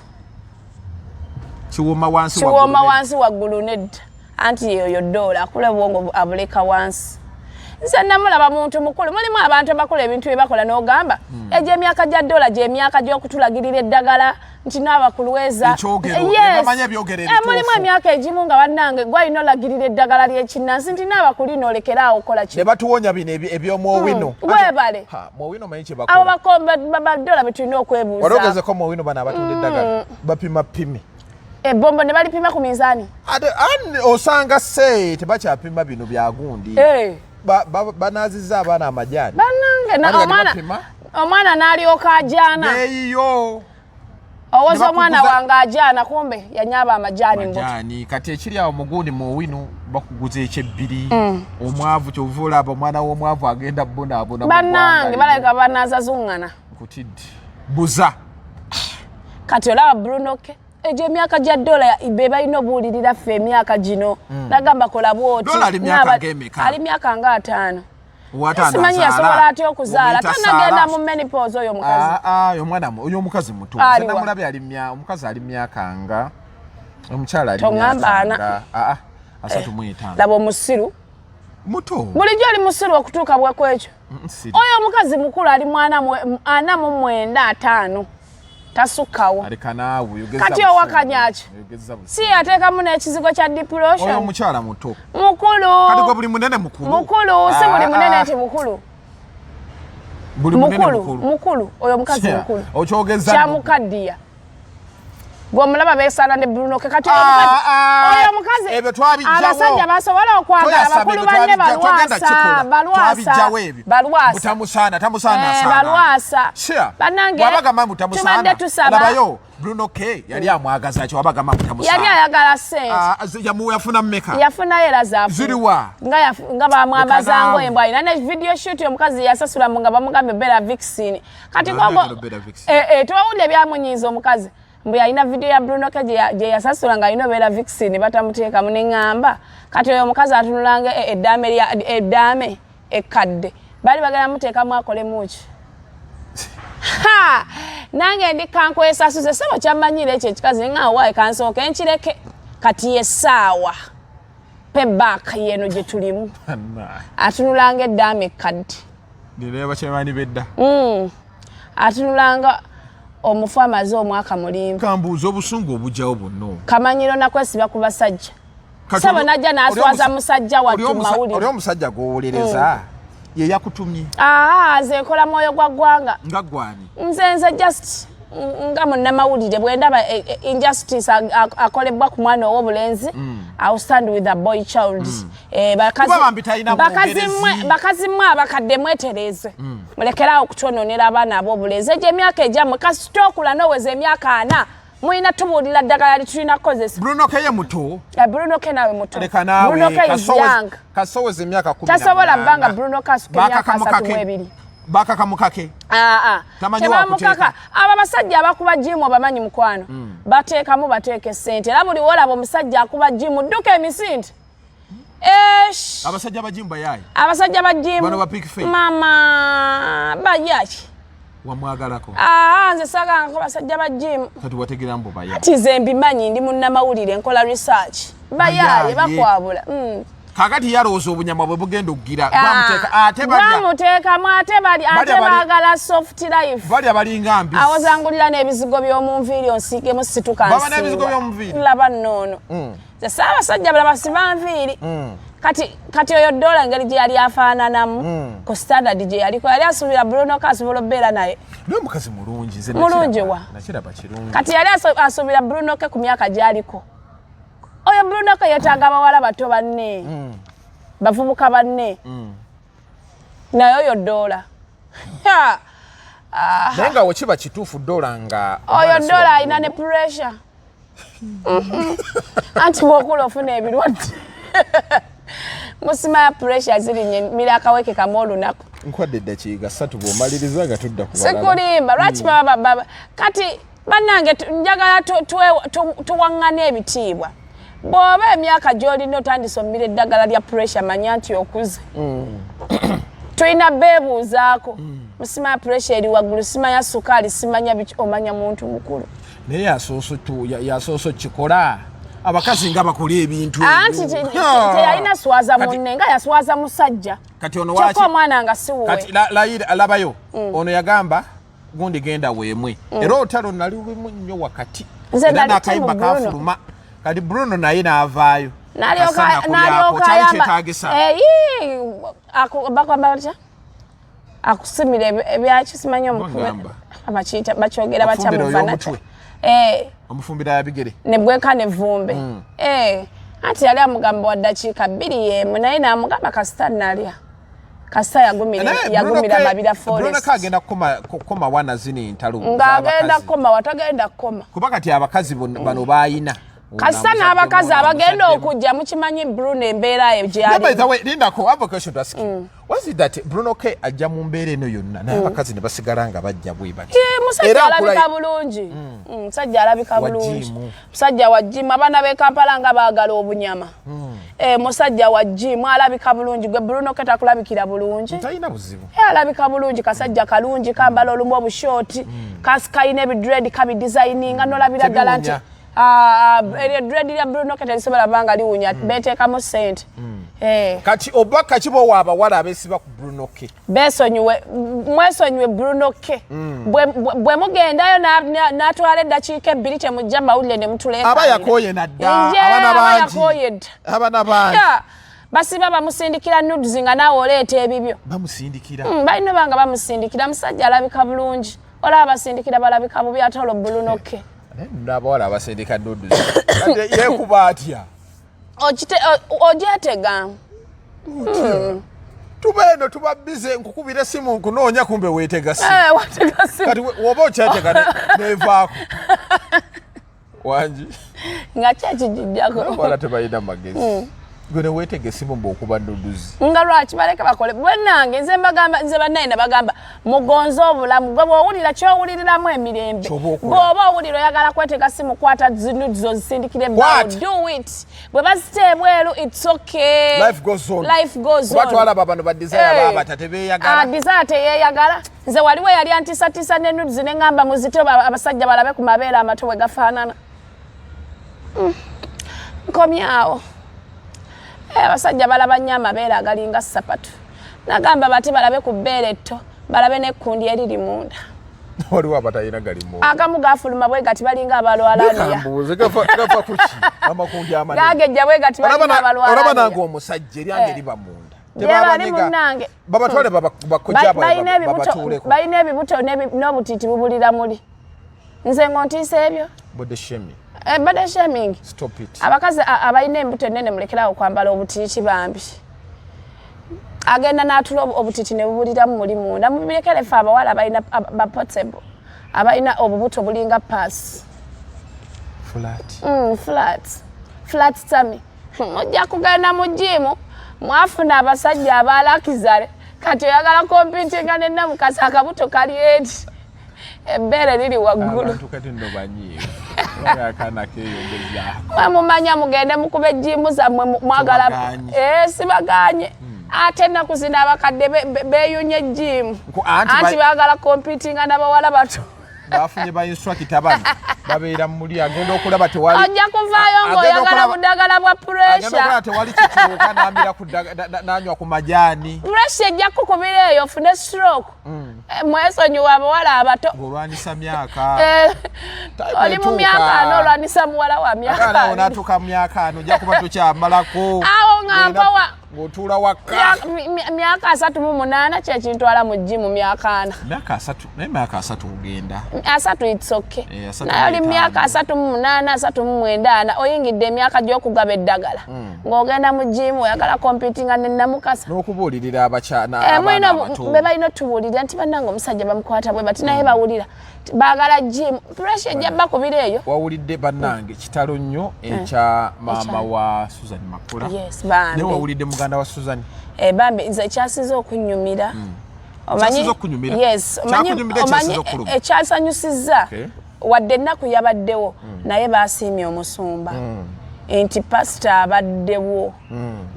Kiwooma wansi. Kiwooma waggulu. Wansi, waggulu nedda. Anti yeoyo Doola akula obwongo abuleka wansi. Nze namulaba muntu mukulu. Mulimu abantu abakola ebintu bye bakola n'ogamba egyo emyaka gya Doola gyemyaka gy'okutulagirira eddagala nti naabakulweza. Ekyogero, ne bamanya ebyogero ebituufu. Mulimu emyaka egimu nga bannange gwalina olagirira eddagala ly'ekinnansi nti naabakulina olekere awo okola Ne kino. batuwonya bino ebyomwowino. Weebale. Mwowino manyi kye Abo bakola. Badola be tulina Wali okwebuuza. ogezeko mwowino? Bano abatunda eddagala bapima pimi. Ebbombo ne balipima ku minzaani. Ate osanga se tebakyapima bino byagundi. Banaaziza abaana amajaani. Bannange Bali kati omwana bapima. Omwana n'alyoka ajaana. Neeyiyo. Owoza Ne omwana bakuguza- wange ajaana, kumbe yanyaaba amajaani mbuto. Majaani. Kati ekiri awo mugundi muwino bakuguza ekyebbiri. Omwavu kyova olaba omwana w'omwavu agenda bonaabona mu Bannange ggwanga. balabika banaaza zuŋŋana. Nkutidde buza. Kati olaba Bruno K. Egyo emyaka gya dola be balina obuwulirira ffe emyaka gino. Nagamba kola bwoti. Dola ali myaka ng'emeka? Ali myaka nga 50. Wataano Simanyi azaala. yasobola atya okuzaala. Omuyita Tanagenda Saala. mu menopause oyo omukazi. Ah, ah, oyo omwana oyo omukazi muto. Aliwa? Nze namulabye ali omukazi ali myaka nga omukyala ali Toŋŋamba myaka ana. nga 35. Laba omusiru. Muto. Bulijjo oli musiru okutuuka bwe kwekyo. Siri. Oyo omukazi mukulu ali mwana 49 50. Tasukkawo. Aleka naawe, oyogeza Kati busungu. owakanya ki? Oyogeza busungu. Si yateekamu n'ekizigo kya Oyo depression. omukyala muto. Mukulu. Kati gwe buli munene mukulu. Mukulu, si buli Ah, munene ah. nti mukulu. Buli munene Mukulu, mukulu. mukulu, oyo omukazi Sya, mukulu. Okyogeza Kyamukaddiya. Gwe omulaba beesaana ne Bruno K. Kati oyo Ah, omukazi, ah, oyo omukazi, ebyo twabijjawo. abasajja basobola okwagala Toyasaba bakulu ebyo banne togenda balwasa, kikola. balwasa, Twabijjawo ebyo. balwasa. Butamusaana, tamusaana Eh, asaana. balwasa. Sure. Bannange, Bw'abagamba mbu tamusaana, tubadde tusaba. Labayo, Bruno K yali amwagaza ki wabagamba mbu tamusaana. Yali ayagala ssente. Ah, yafuna mmeka? Yafunayo era zaafuna. Ziriwa? Nga bamwambaza Leka ngoye mbw alina ne video shoot omukazi yasasula mu nga bamugambye Bella Vixen. Kati Nga gogo, bamugambye Bella Vixen. Tewawulira byamunyiiza omukazi. Mbu yalina video ya Bruno K gye yasasula ng'alina Bella Vixen batamuteekamu ne ŋŋamba. Kati oyo omukazi atunulanga eddaame lya, eddaame ekkadde. Bali bagala muteekamu akolemu ki? Ha! Nange ndi kankwesasuze ssebo kyammanyiira ekyo ekikazi ne ŋŋamba waayi kansooke nkireke. Kati ye ssaawa. Payback yeno gye tulimu. Atunulanga eddaame ekkadde. Nireba kyemaani bedda. Atunulanga omufu amaze omwaka mulimba. Kambuuza obusungu obujjawo bwonna. Kamanyiro nakwesiba ku basajja. Kati Ssebo najja n'aswaza musajja wattu mawulire. Oli omusajja gw'owolereza ye yakutumye. Nze nkola mwoyo gwa ggwanga. Nga gwani? Nze just nga munnamawulire bwe ndaba injustice akolebwa ku mwana ow'obulenzi, I will stand with a boy child. Kuba bambi talina bwongerezi. Bakazi mmwe abakadde mwetereeze. Mulekeraawo okutwonoonera abaana ab'obulenzi. Egyo emyaka egyammwe kasita okula n'oweza emyaka 40 mulina tubuulira ddagala lye tulina kukozesa. Bruno K ye muto. Bruno K nawe muto. Leka naawe, Bruno K is young. Kasoweza emyaka kumi na Tasobola munaana. bbanga Bruno K asuka emyaka Bakaka asatu mukake. mu ebiri. Bakaka mukake. Tamanyi Tebamukaka. wakuteeka. Abo abasajja abakuba gym obamanyi mukwano. Bateekamu bateeka essente. Era buli w'olaba omusajja akuba gym dduka emisinde. Esh. Abasajja ba gym bayaye. Abasajja ba gym. Bano ba Big Face. Mama, bayaye. Wamwagalako. Nze saagala basajja ba gym. Kati wategeera mbu bayaye. Ati nze mbimanyi ndi munnamawulire nkola research. Bayaye Bayaye. bakwabula. Kaakati yalowooza obunyama bwe bugenda okugira. Bwamuteeka, ate balya. Bwamuteekamu, ate bali, ate Balya bali. baagala soft life. Balya balinga mbizi. Awozangulira n'ebizigo by'omu nviiri onsiigemu situka Baba nsiiwa. n'ebizigo by'omu nviiri? Laba nno. Nze ssaabasajja balaba siba nviiri. Kati oyo dola engeri gye yali afaananamu ku standard gye yaliko yali asuubira Bruno K asobola okubeera naye. Naye omukazi mulungi, nze Mulungi wa? nakiraba kirungi. Kati yali asuubira Bruno K ku myaka gy'aliko. Oyo Bruno K yeetaaga abawala bato banne. Bavubuka banne. Naye oyo dola. Ha! Naye nga wekiba kituufu dola nga Oyo omwana si dola wa alina ne Bruno. pressure. Anti bw'okula ofuna ebirwadde. Musima ya pressure ziri nye mira akaweke kamu olunaku. Nkwadde eddakiika 3 bw'omaliriza nga tudda ku balala. Sikulimba, lwaki baba baba kati bannange njagala tuwaŋŋane ebitiibwa. Bw'oba emyaka gy'olina otandise omira eddagala lya pressure manya nti okuze. Tulina beebuuzaako. Musima ya pressure eri waggulu, simanya sukaali, simanya biki, omanya muntu mukulu. Naye yasoose okukikola. Abakazi nga bakola ebintu Anti ebyo. teyalina swaza Kati munne, nga yaswaza musajja. Kati ono Kyokka waki? omwana nga si wuwe. Kati labayo. Ono yagamba gundi genda weemwe. Era olutalo nali lulimu nnyo wakati. Nze Era nali n'akayimba timu Bruno. kafuluma. Kati Bruno naye n'avaayo. Kasana kulyako. N'alyoka Kyali ayamba. kyetaagisa. Bagamba batya? Akusimira ebyaki simanyi omukume. Bagamba. Abakiyita, bakyogera batya Omufumbira mu oyo Vanata? omutwe. Omufumbira yabigere. Ne bweka ne vvumbe. Anti yali amugamba wa ddakiika bbiri y'emu, naye n'amugamba kasita nalya. Kasita Naye yagumira Mabira Bruno Forest. K agenda kukoma wa na zino entalo Ng'agenda z'abakazi. kukoma wa, tagenda kukoma. Kuba kati abakazi bano baayina. Kasita n'abakazi abagenda okujja mukimanyi Bruno embeera ye gyali. By the way, lindako, I have a question to ask you. Was it that Bruno K ajja mu mbeera eno yonna naye abakazi ne basigala nga bajja bwe bati? Musajja alabika bulungi. Musajja alabika bulungi, musajja wa gym. Abaana b'e Kampala nga baagala obunyama. Musajja wa gym, alabika bulungi. Gwe Bruno K takulabikira bulungi? Talina buzibu. Alabika bulungi, kasajja kalungi, kambala olumu obushooti, kalina ebidread, kabidesigninga, nolabira ddala nti eryo dread lya Bruno K terisobola banga liwunya. Beteekamu ssente. Kati oba kakibowa abawala abeesiba ku Bruno K? Besonyiwe, mwesonyiwe Bruno K. Bwe mugendayo n'atwala eddakiika 2, temujja mawulire ne mutuleekaanira. Aba yakooye nadda. Abaana bangi. Yakooye dda. Abaana bangi. Basiba bamusindikira nudes nga naawe oleeta ebibyo. Bamusindikira? Balina banga bamusindikira. Musajja alabika bulungi, olaba basindikira balabika bubi, ate olwo Bruno K? Naye nno abawala abasindika nudes, kati yeekuba atya? Ogyetega. Tuba eno tuba bize, nkukubira esimu nkunoonya, kumbe weetega simu. Watega simu. Kati woba okyetega nevaako wangi. Nga kyekigijjako. Abawala tebalina magezi. Gwe ne weetega esimu mbu okuba nudes. Nga lwaki? Baleke bakole bwenange. Nze mbagamba, nze bannaye nabagamba, mugonze obulamu. Gwe bw'owulira kyowuliriramu emirembe, Ky'oba okola. Bw'oba owulira oyagala kwetega simu, kwata zinudes ozisindikire ebbaawo. Kwata. Do it. Bwe bazita ebweru, it's okay. Life goes on. Life goes Kuba on. twalaba bano ba Desire, baabata tebeeyagala. Ah, Desire teyeeyagala. Nze waliwo yali antiisatiisa ne nudes, ne ŋŋamba muzite abasajja balabe ku mabeere amato bwe gafaanana. Nkomyawo. Abasajja balaba nnyo amabeere agalinga sapatu. Nagamba bate balabe ku bbeere etto, balabe n'ekkundi eriri munda. Waliwo abatalina galimu. Agamu gafuluma bwe gati, balinga abalwalaniya. Kambuuze, gafa kuki amakundi amanene? Gagejja bwe gati, balinga Olaba abalwalaniya. nange omusajja eryange liba munda. Gyebali munnange. Babatwale bakojja Balina ebibuto, babatuuleko. balina ebibuto n'obutiiti bubulira muli. Nze ng'ontiisa ebyo. Body shaming. Body shaming. Stop it. Abakazi abalina embuto ennene, mulekerawo okwambala obutiiti bambi. Agenda n'atula obutiiti ne bubuliramu muli munda. Mubirekere ffe abawala abalina ba potable, abalina obubuto bulinga paasi. Flat. Flat, flat tummy. Mujja kugenda mu gym, mwafuna abasajja abalakizale, kati oyagala competinga ne Namukasa, akabuto kali eti, ebbeere liri waggulu. Abantu kati nno banyiiga. Akaana keeyongezaako. Mwe mumanya, mugende mukube gym zammwe, mwagala. Tebagaanye. Sibaganye. Ate ennaku zino abakadde beeyunye gym. Anti Anti baagala competinga n'abawala bato. Bafunye ba instructor bano babeera muli, agenda okulaba tewali Ojja kuvaayo Agenda ng'oyagala budagala bwa agenda pressure. okulaba tewali kikyuka, n'amira ku n'anywa ku majaani. Pressure ejja kukubira eyo ofune stroke. Mwesonyiwe abawala abato. Ng'olwanisa myaka. Time Oli mu etuuka. myaka 40, olwanisa muwala wa myaka Akaana 20. onaatuuka mu myaka 40, ojja kuba tokyamalako. Awo nga mpawa. Ng'otuula waka. Myaka 38 kyekintwala mu gym, myaka 40. Myaka 30, naye myaka 30 ogenda. 30, it's okay. 35. Naye oli mu myaka 38, 39, 40, oyingidde emyaka gy'okugaba eddagala, ng'ogenda mu gym oyagala competinga ne Namukasa. N'okubuulirira abakyala Mulina abaana abato. Be balina otubuulirira nti bannange omusajja bamukwata bwe bati, naye bawulira baagala gym, pressure ejja bakubira eyo. Wawulidde bannange, kitalo nnyo ekya maama wa Susan Makula. Yes, bambi. Naye wawulidde muganda wa Susan? Bambi, nze ekyasize okunyumira, Kyasize okunyumira? Yes, Kyakunyumira, omanyi ekyasize okuluma? Ekyasanyusizza, wadde ennaku yabaddewo, naye basiimye omusumba nti pasita abaddewo,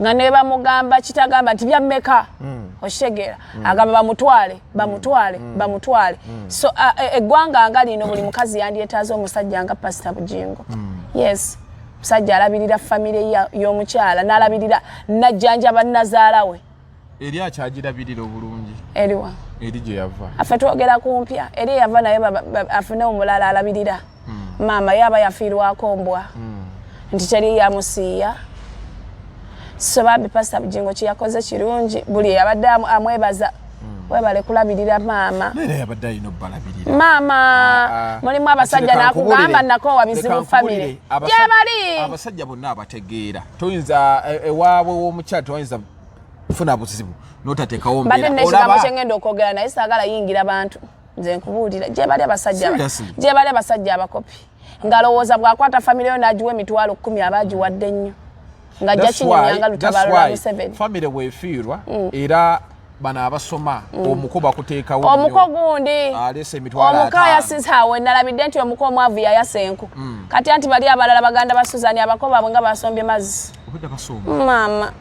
nga ne bamugamba kitagamba nti byammeka, okitegeera, agamba bamutwale, bamutwale, bamutwale. So eggwanga nga lino, buli mukazi yandyetaaze omusajja nga Pasita Bujingo. Yes, musajja alabirira famire y'omukyala, n'alabirira, najjanjaba nazaala we. Eri akyagirabirira obulungi? Eriwa? Eri gye yava. Affe twogera ku mpya. Eri eyava naye afune omulala alabirira maama. Ye aba yafiirwako mbwa nti teri yamusiiya. So bambi, Pasita Bujingo kyeyakoze kirungi, buli eyabadde amwebaza, webale kulabirira maama. Naye yabadde alina obbalabirira. Maama, Ah, ah. mulimu abasajja Kati leka nakugamba nakoowa leka bizibu nkubulire, famire gyebali. Abasajja bonna abategeera, toyinza ewaabwe w'omukyala toyinza kufuna buzibu notateekawo Mbadde mbeera. nekigambo Olaba kyengenda okwogera, naye saagala yingira bantu. Nze nkubuulira, gyebali abasajja, gyebali abasajja abakopi, ng'alowooza bw'akwata famire yo n'agiwa 100,000 aba agiwadde nnyo, ng'ajja kinyumyanga lutabaalo lwa Museveni. Famire bwefiirwa, era bano abasoma, omuko bakuteekawo. Omuko gundi aleese emitwalo omuko 50. Ayasisa nalabidde nti omuko omwavu yayasa enku. Kati anti bali abalala baganda ba Suzani, abako baabwe nga basombye mazzi. Obudde basomba. Maama,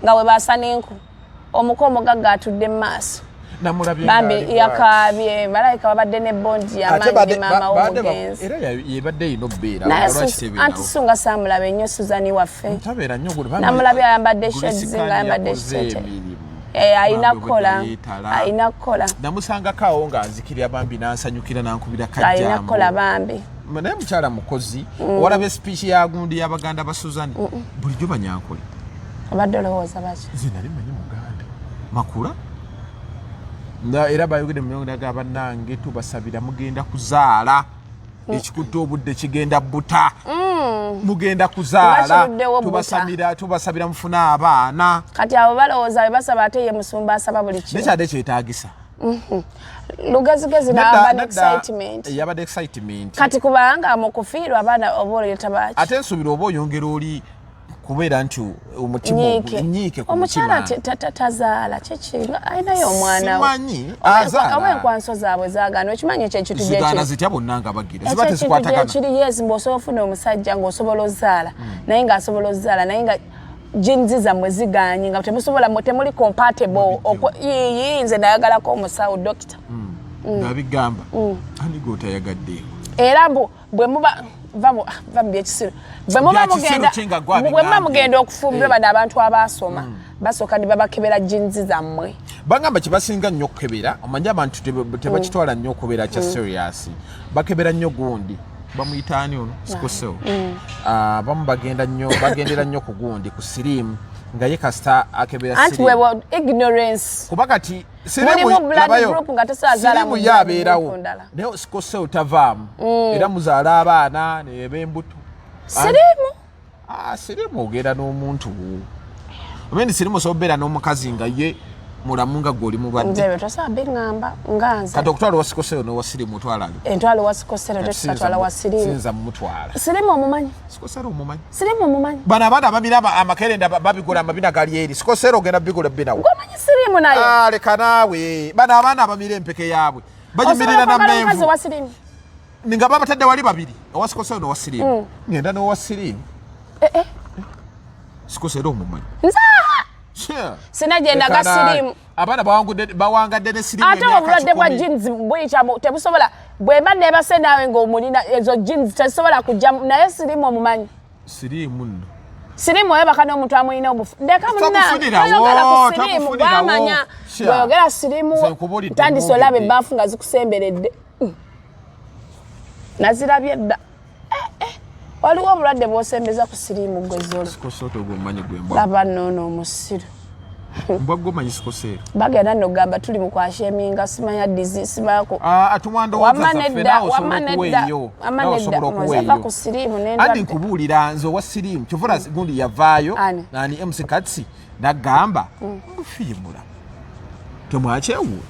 nga we baasa n'enku, omuko omugagga atudde mu maaso. Namulabye bambi ng'ali bw'ati. Yakaabye, balabika babadde ne bond Ate yamaanyi ne maama w'omugenzi. Era yebadde erina obbeera. Naye lwaki tebeerawo? Anti sunga saamulaba ennyo Suzani waffe. Tabeera nnyo gwe. Namulabye ayambadde Grace shades, Khan nga ayambadde yakoze shete. emirimu. Eh, alina Bambi kukola. obudde yeetala. Alina kukola. Namusangako awo ng'anzikirira, bambi n'ansanyukira n'ankubira Alina kajjambo. kukola bambi. Naye mukyala mukozi. Walaba speech ya gundi y'abaganda ba Suzani, bulijjo Banyankole. Obadde olowooza baki? Nze nali manyi muganda makula. Era bayogedde mu myongera ga bannange, tubasabira mugenda kuzaala, ekikutta obudde kigenda buta, mugenda kuzaala. Kiruddewo buta. Tubasabira mufune abaana. Kati abo balowooza bwe basaba, ate ye musumba asaba buli kimu. Nekyadde kyetaagisa. Lugezigezi n'aba ne excitement. Yabadde excitement. Kati kubanga mu kufiirwa abaana oba oleeta baki? Ate nsuubira oba oyongera oli kubeera nti omutima nyiike. nyiike ku Omukyala mutima. tazaala kiki nga alinayo omwana we? Simanyi, Oba azaala. Oba enkwanso zaabwe zaagaana, okimanyi ekyo ekintu Zigaana gyekiri? zitya bonna nga bagira ziba Ekyo ekintu tezikwatagana? gyekiri, yes, ng'osobola ofuna omusajja ng'osobola ozaala, naye ng'asobola ozaala, naye nga genes zammwe zigaanye, nga temusobola, temuli compatible. Yiyi, nze nayagalako omusawo dokita. Nga bigamba ani gwotayagaddeeko? Era mbu bwe muba va mu byekisiru, bwe muba Bya kisiru mugenda ki nga gwe bwe muba abigambye? mugenda okufumbirwa, bano abantu abaasoma basooka ne babakebera genes zammwe. Bagamba kyebasinga nnyo okukebera, omanyi abantu tebakitwala nnyo okubeera kya serious, bakebera nnyo gundi bamuyita ani ono, sickle cell. Abamu bagenda nnyo, bagendera nnyo ku gundi, ku siriimu, nga ye kasita akebera Anti siriimu. webwo ignorance. Kuba kati Mulimu blood group nga tosazaala siriimu mu ye blood abeerawo, group ndala. naye sickle cell tavaamu, era muzaala abaana neba embuto. Siriimu. Ah, siriimu ogenda n'omuntu wo, obendi siriimu osobola obeera n'omukazi nga ye mulamu nga gwe oli mulwadde. Nze ebyo tosobola biŋŋamba nga nze. Kati okutwala owa sickle cell n'owa siriimu otwala ali? Entwala owa sickle cell, tetusatwala wa siriimu. Siyinza mumutwala. Siriimu omumanyi? Sickle cell omumanyi? Siriimu omumanyi? Bano abaana bamira amakerenda babigula amabina gali eri, sickle cell ogenda bigula binawo. Gweomanyi siriimu naye? Ah, leka naawe, bano abaana abamira empeke yaabwe bagimirira Osobola okwagala omukazi na owa siriimu? Nga babatadde wali babiri, owa sickle cell n'owa siriimu, ngenda n'owa siriimu. Eh, eh. Sickle cell omumanyi? Nzaaha. Sure. Sina gyendaga Leka naawe. siriimu. Abaana bawangadde ne siriimu Ate emyaka obulwadde bwa 1,000. genes buyita tebusobola, bwemba nebase naawe ng'omulina, ezo genes tezisobola kujja. Naye siriimu omumanyi? Siriimu nno. Siriimu oyebaka n'omuntu amulina obufu, ndeka. Tabufunirawo, Munnange, ku siriimu tabufunirawo. gwamanya. Sure. Bweyogera siriimu, Nze nkubuulidde, ntandise olaba mwogedde. ebbaafu nga zikusemberedde. Nazirabye dda. Eh, eh, waliwo obulwadde bw'osembeza ku siriimu gwe zolo. Sickle cell ogwomanyi gwe mbwa? Laba noono omusiru. Mbwa gwomanyi sickle cell? Bagenda nno kugamba tuli mu kwasheminga, simanya disease, simanya ku Ah, atuwa Wamma ndowooza zaffe. nedda, Naawe osobola wamma nedda, okuweeyo. wamma Naawe nedda. osobola Muze va okuweeyo. ku siriimu Andi n'endwadde. nkubuulira nze owa siriimu, kyovula gundi yavaayo. Ani? Ani, MC Katsi nagamba mufiimula temwakyewuula.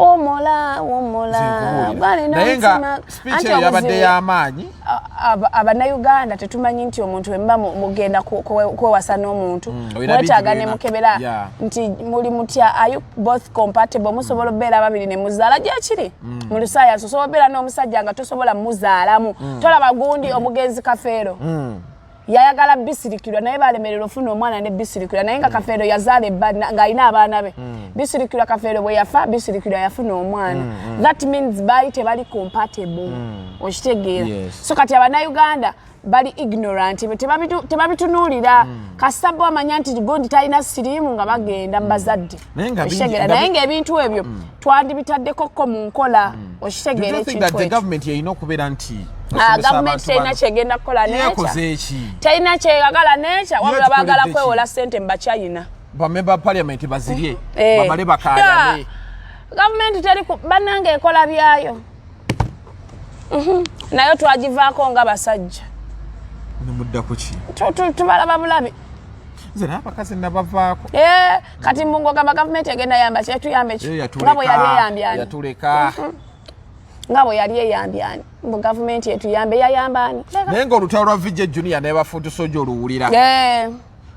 Omola omola. Balina Naye nga omutima. speech Anti eyo yabadde y'amaanyi. Abannayuganda tetumanyi nti omuntu bwe muba mugenda kwewasa n'omuntu, Olina mwetaaga bingi ne byolina. mukebera nti muli mutya, are you both compatible, musobola okubeera babiri ne muzaala. Gyekiri mu lusayansi, osobola okubeera n'omusajja nga tosobola muzaalamu. Tolaba gundi omugenzi Kafeero yayagala Bisirikirwa, naye balemererwa ofuna omwana ne Bisirikirwa, naye nga Kafeero yazaala ebba ng'alina abaana be. Bisirikirwa Kafeero bwe yafa, Bisirikirwa yafuna omwana. That means baali tebali compatible, okitegeera? Yes. So kati abannayuganda bali ignorant, tebabitunuulira. Kasita bo bamanya nti gundi talina siriimu, nga bagenda mu bazadde. Naye nga Okitegeera? Naye ng'ebintu ebyo twandibitaddekoko mu nkola, okitegeera? Do you think that Ekintu the ekyo. government erina okubeera nti Ah, osomesa gavumenti abantu terina bano? kyegenda kukola nekya. Yekoze eki? Terina kyeyagala nekya, wabula baagala Yetukoledde ki? kwewola ssente mu Bachina. Bamemba ba parliament bazirye, Eh. bamale bakayane. Gavumenti teri bannange ekola byayo. Nayo twagivaako nga basajja. Nemuddako ki? Tubalaba bulabi. Nze naye abakazi nabavaako. Eh, kati mungu ogamba gavumenti egenda yamba kyetuyambe ki nga bwe yali eyambyani yatuleka. Nga bwe yali eyambyani mbu gavumenti etuyambe, yayamba ani? Naye ng'olutalo lwa VJ Junior ne bafuutu soja oluwulira. Eh.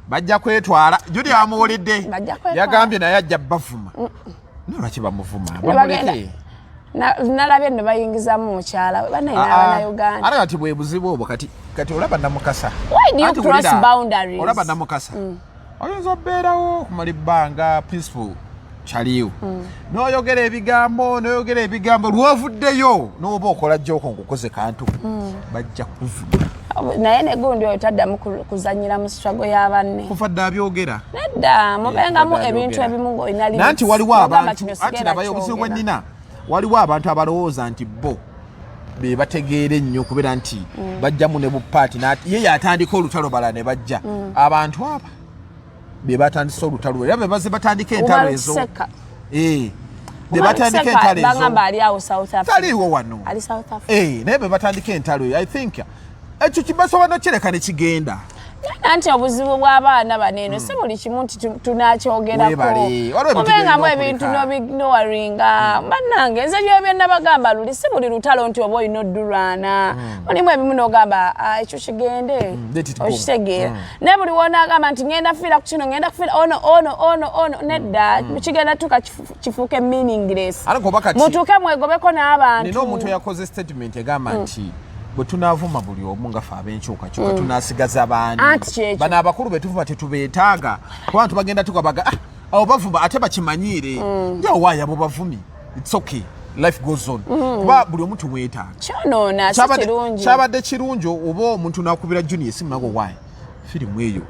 Bajja kwetwala. Junior amuwulidde, yagambye naye ajja bavuma. Naye lwaki bamuvuma? Bamuleke. Nalabye nno bayingizamu mukyala we banaye n'abannayuganda. Ate kati bwe buzibu obwo. Kati olaba Namukasa. Why do you cross boundaries? Olaba Namukasa, oyinza obeerawo okumala ebbanga peaceful kyaliwo, n'oyogera ebigambo, n'oyogera ebigambo, lwovuddeyo n'oba okola joke nkukoze kantu, bajja kuvuma. Naye ne gundi oyo taddamu kuzannyira mu struggle y'abanne. Kuva dda abyogera. Nedda, mubengamu ebintu ebimu ng'olina limits. Nanti waliwo abantu, anti nabayo obuzibu bwe nnina, waliwo abantu abalowooza nti bo be bategeera ennyo, okubeera nti bajjamu ne bupaati ye yatandika olutalo, bala ne bajja. Abantu aba be batandise olutalo, era be baze batandika entalo ezo. Be batandika entalo ezo. Bagamba ali awo South Africa. Taliiwo wano. Ali South Africa. Naye be batandika entalo eyo. I think ekyo kibasobola nokireka ne kigenda. Anti obuzibu bw'abaana bano eno, si buli kimu nti tunakyogerako. Weebale. Waliwo ebintu Mubengamu by'olina ebintu okuleka. N'obignoringa. Bannange, nze byo bye nabagamba luli, si buli lutalo nti oba olina oddulwana. Mulimu ebimu n'ogamba, "Ah, ekyo kigende." Let it go. Okitegeera? Naye buli wonaagamba nti ngenda kufiira ku kino, ngenda kufiira ono ono ono ono, nedda, kigenda tuuka kifuuke meaningless. Ate kuba kati Mutuuke mwegobeko n'abantu. Nina omuntu eyakoze statement egamba nti bwe tunaavuma buli omu nga fe ab'enkyukakyuka, tunasigaza baani? Anti kyekyo. Bano abakulu betuvuma tetubeetaaga, kuba bantu bagenda tugabaga, "Ah, abo bavuma ate bakimanyiire." Njawaaya abo bavumi, it's okay, life goes on, kuba buli omu tumwetaaga. Kyonoona, si kirungi. Kyabadde kirungi oba omuntu nakubira Junior esimu nago, "Waayi, firimu eyo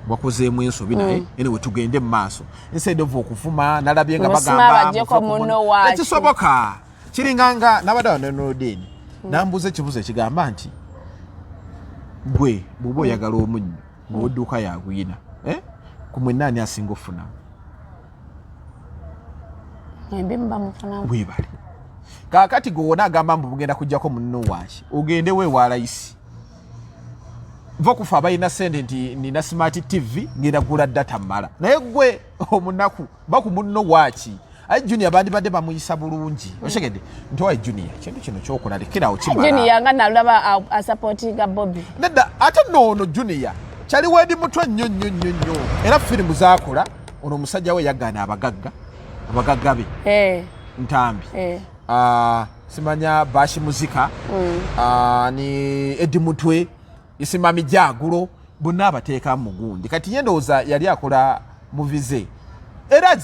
wakozeemu ensobi," naye anyway tugende mu maaso instead of okuvuma. Nalabye nga Musima bagamba baggyeko muve ku munno munno. waaki. Tekisoboka. Kiringanga nabadde wano nodeni nambuuza ekibuuzo ekigamba nti gwe bw'oba oyagala omunnyo ng'owedduuka yaguyina, eh? Ku mwenna ani asinga ofunamu? Embi muba mufunamu. Webale. Kaakati gwe wona agamba mbu bugenda kujjako munno waaki, ogende weewa layisi va kufa abalina sente nti nina smart TV, ngenda kugula data mmala, naye gwe omunaku baku munno waaki. Aye Junior bandibadde bamuyisa bulungi, okitegedde nti owaye Junior, kintu kino kyokola lekerawo, kimala. Junior nga nalaba asupportinga Bobi. Nedda, ate noono Junior kyali wedi mutwe nnyo nnyo nnyo nnyo, era firimu zakola ono omusajja we yagaana abagagga, abagagga be. Ntambi, Ah, simanya Bashi Muzika, Ah, ni Edi Mutwe, Isimami Jagulo, bonna abateeka mu gundi. Kati ye ndowooza yali akola muvize, era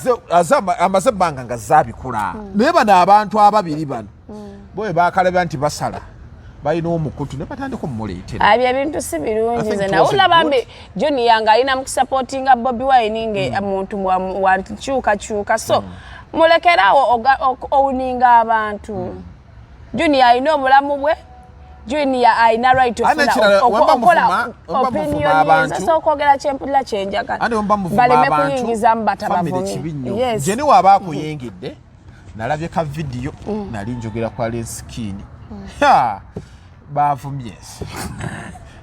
amaze ebbanga nga zaabikola, naye bano abantu ababiri bano bo bwe bakalaba nti basala balina omukutu ne batandika omumuleetera. Ebyo ebintu si birungi. Nze nawulira bambi Junior ng'alina mu kusupportinga Bobi Wine nge muntu wankyukakyuka, so mulekerawo owninga abantu. Junior alina obulamu bwe, Junior alina right okola opinion. So okwogera kyempulira kyenjagala, baleme kuyingizamu batabavumi. Jeni waaba akuyingidde, nalabye ka vidiyo, nali njogera kwa Lenskin, bavumye,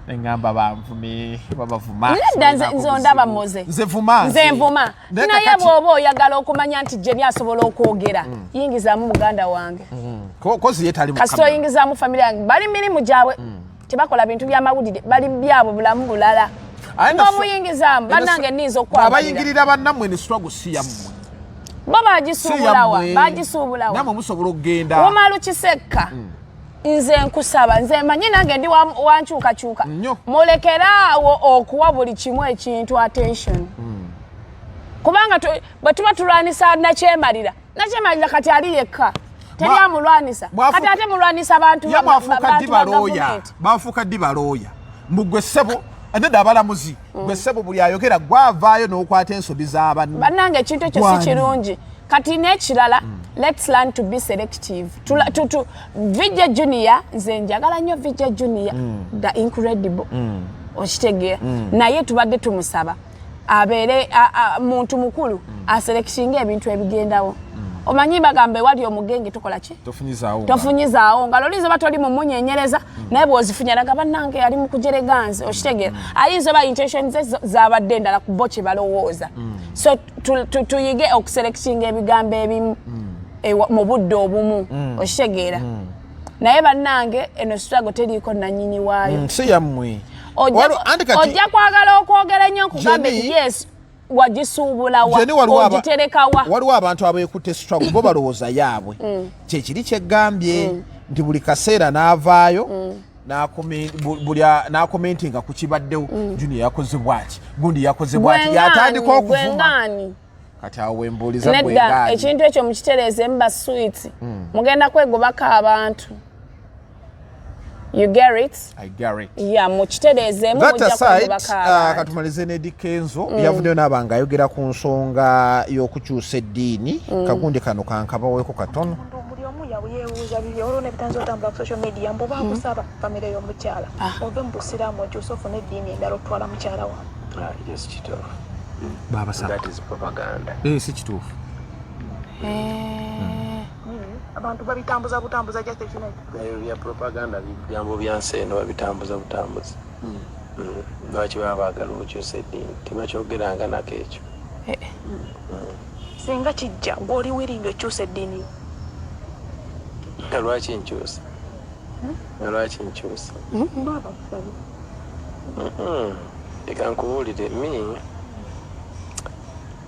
eŋŋamba banvumi, babavuma. Nedda, nze ondaba moze. Nze vuma. Nze nvuma, naye bw'oba oyagala okumanya nti Jeni asobola okwogera, yingizaamu muganda wange. Kozi ye tali. Kasita oyingizaamu family yange, bali mirimu gyabwe, tebakola bintu byamawulire, bali byabwe bulamu bulala. Ng'omuyingizaamu bannange, niyinza okwagalira. Abayingirira bannammwe ne struggle si yammwe. Bo bagisuubulawa? Bagisuubulawa? Namwe musobola okugenda. Womalu Kisekka, nze nkusaba, nze manyi nange ndi wankyukakyuka, mulekeraawo okuwa buli kimu ekintu attention, kubanga bwe tuba tulwanisa nakyemalira, nakyemalira kati ali yekka, teri amulwanisa. Kati ate mulwanisa bantu. Bafuuka ddi balooya? Mbugwe ssebo, nedda, abalamuzi, gwe ssebo, buli ayogera gwavaayo n'okwata ensobi z'abantu. Bannange, ekintu ekyo si kirungi. Kati n'ekirala, let's learn to be selective. VJ Junior, nze njagala nnyo VJ Junior, the incredible, okitegeera? Naye tubadde tumusaba abeere muntu mukulu, aselectinga ebintu ebigendawo. Omanyi bagamba ewali omugenge tukola ki? Tofunyizaawo. Tofunyizaawo ngalo. Oyinza oba toli mumunyenyereza, naye bw'ozifunya naga bannange ali mu kujerega nze, okitegeera? Ayinza oba intention ze zabadde endala ku bo kye balowooza. So tuyige okuselectinga ebigambo ebimu mu budde obumu, okitegeera? Naye bannange, eno struggle teriiko nannyini waayo. Si yammwe. Ojja kwagala okwogera ennyo nkugambe yes, wagisuubulawa, ogiterekawa? Waliwo abantu abeekutte struggle, bo balowooza yaabwe. Kyekiri kyeggambye nti buli kaseera n'avaayo n'acommentinga ku kibaddewo. Junior yakoze bwati, gundi yakoze bwati, yatandika okuvuma. Kati awo wembuuliza. Nedda, ekintu ekyo mukitereeze muba sweet, mugenda kwegobako abantu. You get it? I get it. Yeah, mukitereezeemu. That aside, katumalize ne Eddy Kenzo. Yavuddeyo n'aba nga ayogera ku nsonga y'okukyusa eddiini. Kagundi kano kankabaweeko katono. Buli omu yeebuuza bibye, olwo nebitanza otambula ku social media mbu baakusaba famire y'omukyala ove mu busiraamu okyuse ofune eddiini endala otwala mukyala wa. Yes, kituufu. Babasaba. That is propaganda. Eh, si kituufu. Abantu babitambuza butambuza, just ekino. Ebyo bya propaganda, bigambo bya nsi eno, babitambuza butambuzi. Lwaki baba baagala okukyusa eddiini? Tebakyogeranga nako ekyo. Singa kijja, gw'oli willing okyusa eddiini yo? Nga lwaki nkyusa? Nga lwaki nkyusa? Babakusabye. Leka nkubuulire, mi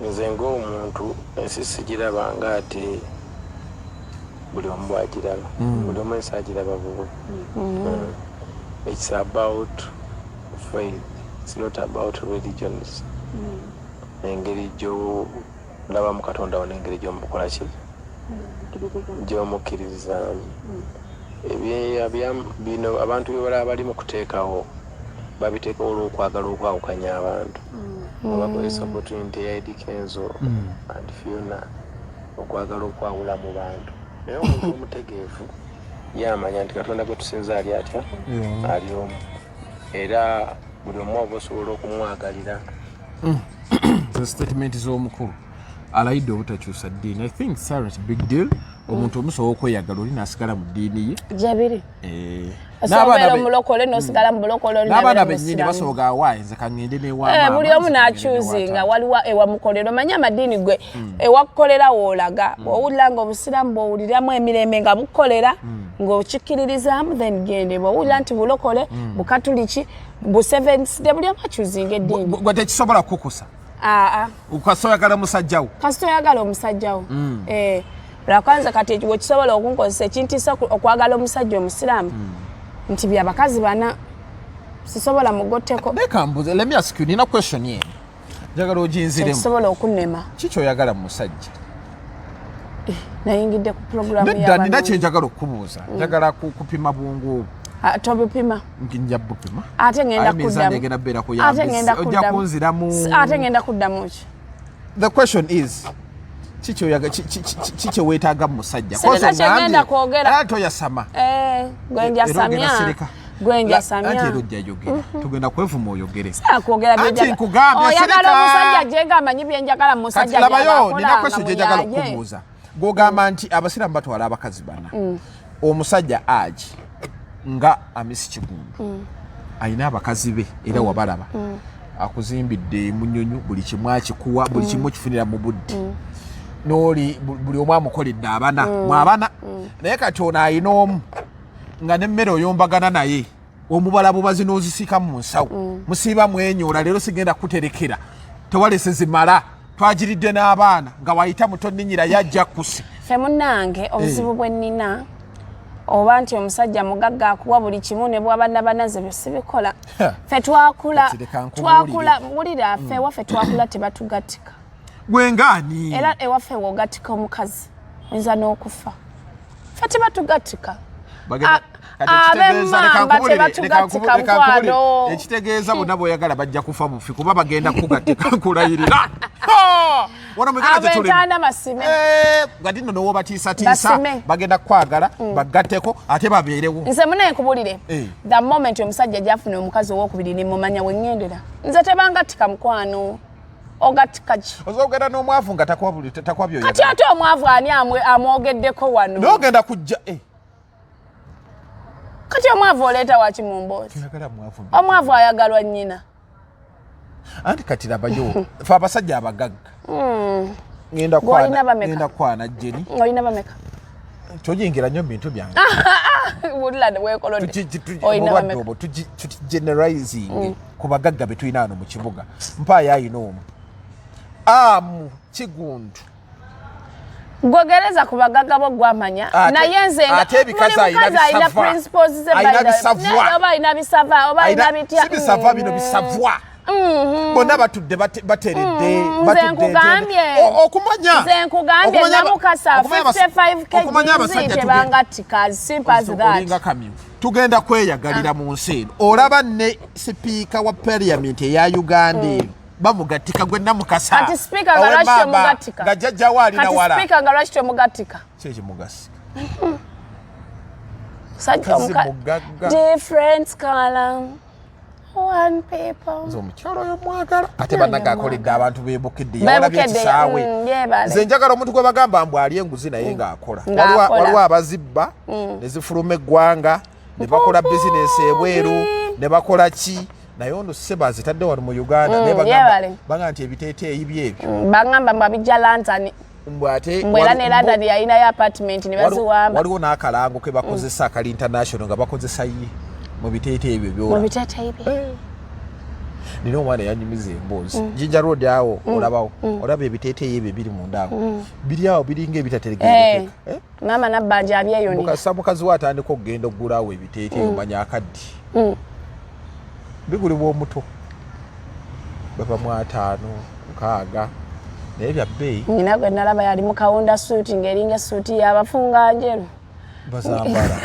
nze ng'omuntu ensi sigiraba nga ate buli omu bwagiraba. Buli omu ensi agiraba bubi. It's about faith, it's not about religions. Engeri gyolabamu Katonda wo n'engeri gyomukola ki, gyomukkiririzaamu. Bino abantu bye balaba bali mu kuteekawo, babiteekawo olw'okwagala okwawukanya abantu, nga bakozesa opportunity ya Eddy Kenzo and Fiona okwagala okwawula mu bantu. Naye omuntu omutegeevu yamanya nti Katonda gwe tusinza ali atya? Ali omu, era buli omu oba osobola okumwagalira. Ze statement z'omukulu alayidde obutakyusa ddiini. I think it's big deal. Omuntu omusobola okweyagala oli n'asigala mu ddiini ye. Gyebiri. N'abaana osobola omulokole n'osigala mu bulokole, oli n'abaana nabeera bennyini Musiraamu. basobola awaayi, nze kaŋŋende n'ewa Eh, maama, buli omu nze kaŋŋende n'ewa n'achoosinga. taata. Waliwo ewamukolera. Omanyi amadiini, gwe ewakukolera woolaga. Bw'owulira nga obusiraamu bw'owuliramu emirembe nga bukukolera ng'okikkiririzaamu, then gende. Bw'owulira nti bulokole, bukatuliki, bu Seventh Day, buli omu achoosinga eddiini. Gwe tekisobola kukukosa? Aa. Kasita oyagala musajjawo. Kasita oyagala omusajjawo. Eh, lwakwanza kati wekisobola okunkozesa ekintiisa okwagala omusajja omusiraamu nti byabakazi bana sisobola mugotteko. Leka mbuze, let me ask you, nina question ye njagala oginziremu. Ekisobola okunnema. Ki kyoyagala mu musajja? Nayingidde ku puroguramu. Nedda, nina kyenjagala okukubuuza. Njagala kupima bwongo obwo. Tobupima. Nja bupima. Ate ngenda Aye minzaani kuddamu. egenda kubeera ku Ate yambisi. ngenda Ojja kuddamu. kunziramu. Ate ngenda kuddamu ki? The question is, ki kyeweetaaga mu musajja? Sirina Kozi kye ngenda ongambye, kwogera. era toyasama. Eh, gwe Era ogenda njasamya. sirika. Gwe Anti njasamya. era ojja yogera, tugenda kwevuma oyogere. Akwogera. Anti nkugambye, Oyagala sirika. omusajja gyenga amanyi byenjagala mu Kati musajja. labayo, By'abakola nina nga question gyenjagala muyaye. okukubuuza. Gwogamba nti abasiraamu batwala abakazi bana. Omusajja aji nga Amisi Kigundu alina abakazi be, era wabalaba, akuzimbidde Munyonyo, buli kimu akikuwa, buli kimu okifunira mu budde, n'oli buli omu amukoledde abana mwabana. Naye kati ono alina omu nga nemmere oyombagana naye, omubala bubazi n'ozisiika mu nsawo, musiiba mwenyoola, leero sigenda kuterekera, tewalese zimala, twagiridde n'abaana, nga wayita mutonninyira yajja kuse. Ffe munnange, obuzibu bwe nnina oba nti omusajja mugagga akuwa buli kimu ne bwaba nabanaze, byo sibikola. Ffe twakula Kati leka nkubuulire. Twakula, wulira, ffe ewaffe twakula tebatugatika. Gwengaani? Era ewaffe wogatika omukazi oyinza n'okufa. Ffe tebatugatika. Ab'emmamba tebatugatika, mukwano. Ekitegeeza bonna bw'oyagala bajja kufa bufi, kuba bagenda kugatika, nkulayirira. Wano mu Uganda tetulimu. Ab'entaana basime. Eh, gati nno nowobatiisatiisa Basime. bagenda kukwagala bagatteko ate babeerewo. Nze munaye nkubulire, Eh. the moment omusajja gyafuna omukazi owokubiri nemumanya weŋŋendera, nze tebangattika, mukwano. Ogatika ki? Osobola okugenda n'omwavu nga takuwa byoyagala. Kati ate omwavu ani amwogeddeko wano? N'ogenda kujja eh. Kati omwavu oleeta waki mu mboozi? Omwavu ayagalwa nnyina. Anti kati labayo fe abasajja abagagga. Ngenda kwana Jenny. Olina bameka? Toyingira nnyo mu bintu byange. Obulwadde obwo tugigeneralizing ku bagagga be tulina wano mu kibuga. Mpaayo ayina omu. Amu Kigundu. Gwegereza ku bagagga bo gwamanya naye nze ate ebikazi alina principles ze oba alina bisava oba alina bitya. Si bisava bino bisavwa. Bonna batudde bateredde. Nze nkugambye okumanya nze nkugambye Namukasa 55 kg tebangattika, simple as that. Tugenda kweyagalira mu nsi eno. Olaba ne sipiika wa parliament eya Uganda eno bamugattika gwe Namukasa. Kati sipiika nga lwaki temugattika? Nga jjajja we alina wala. Kati sipiika nga lwaki temugattika? Ki ekimugasika? Sajja mugagga. Different color. One people. Nze omukyalo oyo mwagala. Ate bannaga akoledde abantu b'e Bukedde, yawalabye ekisaawe. Nze njagala omuntu gwe bagamba mbu ali enguzi naye ng'akola. Waliwo abazibba ne zifuluma eggwanga ne bakola bizinesi ebweru ne bakola ki, naye ono ssebo azitadde wano mu Uganda naye bagamba nti ebiteeteeyi byebyo. Bagamba mbu abijja London. Mbu ate Mbu era ne London yalinayo apartment ne baziwamba. Waliwo n'akalango ke bakozesa akali international nga bakozesa ye mu biteeteeyi ebyo by'olaba. Mu biteeteeyi bye. Nina omwana eyanyumiza emboozi. Jinja Road awo olabawo. Olaba ebiteeteeyi ebyo biri munda awo. Biri awo biringa ebitategeerekeka. Maama Nabbanja abyeyonera. Mukasa mukazi we atandika okugenda okugulawo ebiteeteeyi omanya akaddi. Bigulibwa omuto. Bava mu 50, 60 naye bya bbeeyi. Nnyina gwe nalaba yali mu kawunda suuti ng'eringa essuuti y'abafunga njeru. Bazambala.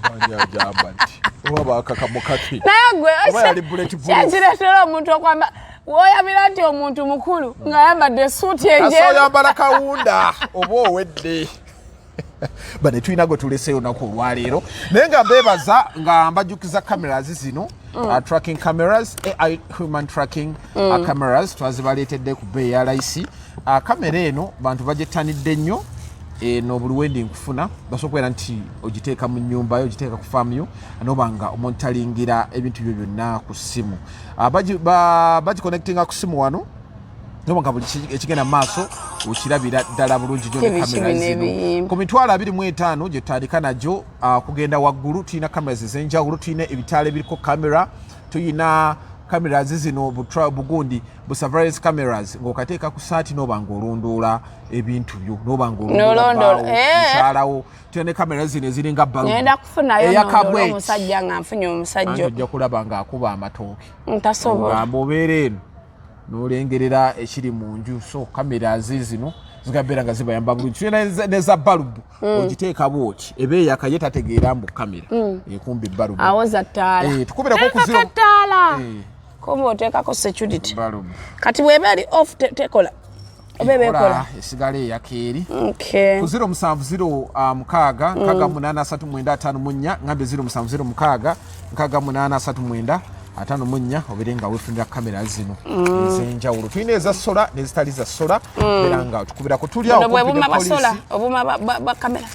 Banyajamba nti oba bakaka mukati. Naye gwe Oba yali bullet proof. Kyekireetera omuntu okwamba w'oyabira nti omuntu mukulu ng'ayambadde essuuti enjeru. Oyambala kawunda oba owedde. Bane tulina gwe tuleseeyo olunaku olwaleero naye nga mbeebaza nga mbajjukiza cameras zino, tracking cameras, AI human tracking cameras twazibaleetedde ku bbeeyi ya layisi. Kamera eno bantu bagyettanidde nnyo. Eno buli wendi nkufuna basobola okubeera nti ogiteeka mu nnyumba yo, ogiteeka ku faamu yo noba nga omonitalingira ebintu byo byonna ku ssimu. Bagiconnectinga ku ssimu wano noba nga buli ekigenda mu maaso okirabira ddala bulungi nnyo ne kamera zino. Ku 25,000 gye tutandika nagyo kugenda waggulu. Tulina cameras ez'enjawulo, tulina ebitaala ebiriko kamera, tulina cameras zino bugundi bu surveillance cameras ng'okateeka ku saati noba ng'olondoola ebintu byo noba ng'olondoola mukyalawo. Tulina ne kamera zino eziringa balubu. Ngenda kufunayo nondoola omusajja nga nfunye omusajja. Ojja kulaba ng'akuba amatooke. Ntasobola. Ogamba obeera eno n'olengerera ekiri mu nju. So kamera zino zigabeera nga zibayamba bulungi. Tulina neza balubu, ogiteeka bwoti eba eyaka ye tategeera mbu kamera ekumba ebalubu. Awoza ttaala. Tukubireko ku zero ttaala kumba oteekako security. Kati bw'eba eri off tekola oba eba ekola? Esigala eyaka eri. Ku 0706 683954, ngambe 0706 683954 obeere nga weefunira kamera zino ez'enjawulo. Tulina eza solar n'ezitali za solar, beera nga tukubirako tuli awo. Bwe buma bwa solar, obuma bwa kamera.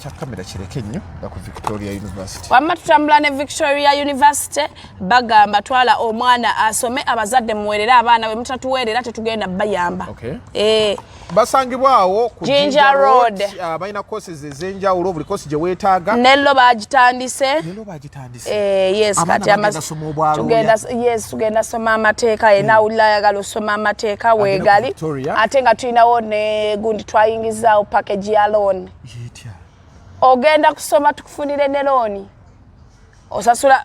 Kya kamera kireke nnyo nga ku Victoria University. Wamma tutambula ne Victoria University. Bagamba twala omwana asome, abazadde muwerere abaana, bwe mutatuweerera tetugenda bayamba. Basangibwawo ku Jinja Road. Balina courses ez'enjawulo, buli course gye weetaaga. Ne law bagitandise. Ne law bagitandise. Yes. Abaana kati bagenda soma obwalooya. Yes, tugenda soma amateeka. Yenna awulira ayagala osoma amateeka weegali. Victoria. Ate nga tulinawo ne gundi, twayingizaawo package ya loan. Yetya? Ogenda kusoma tukufunire ne loan osasula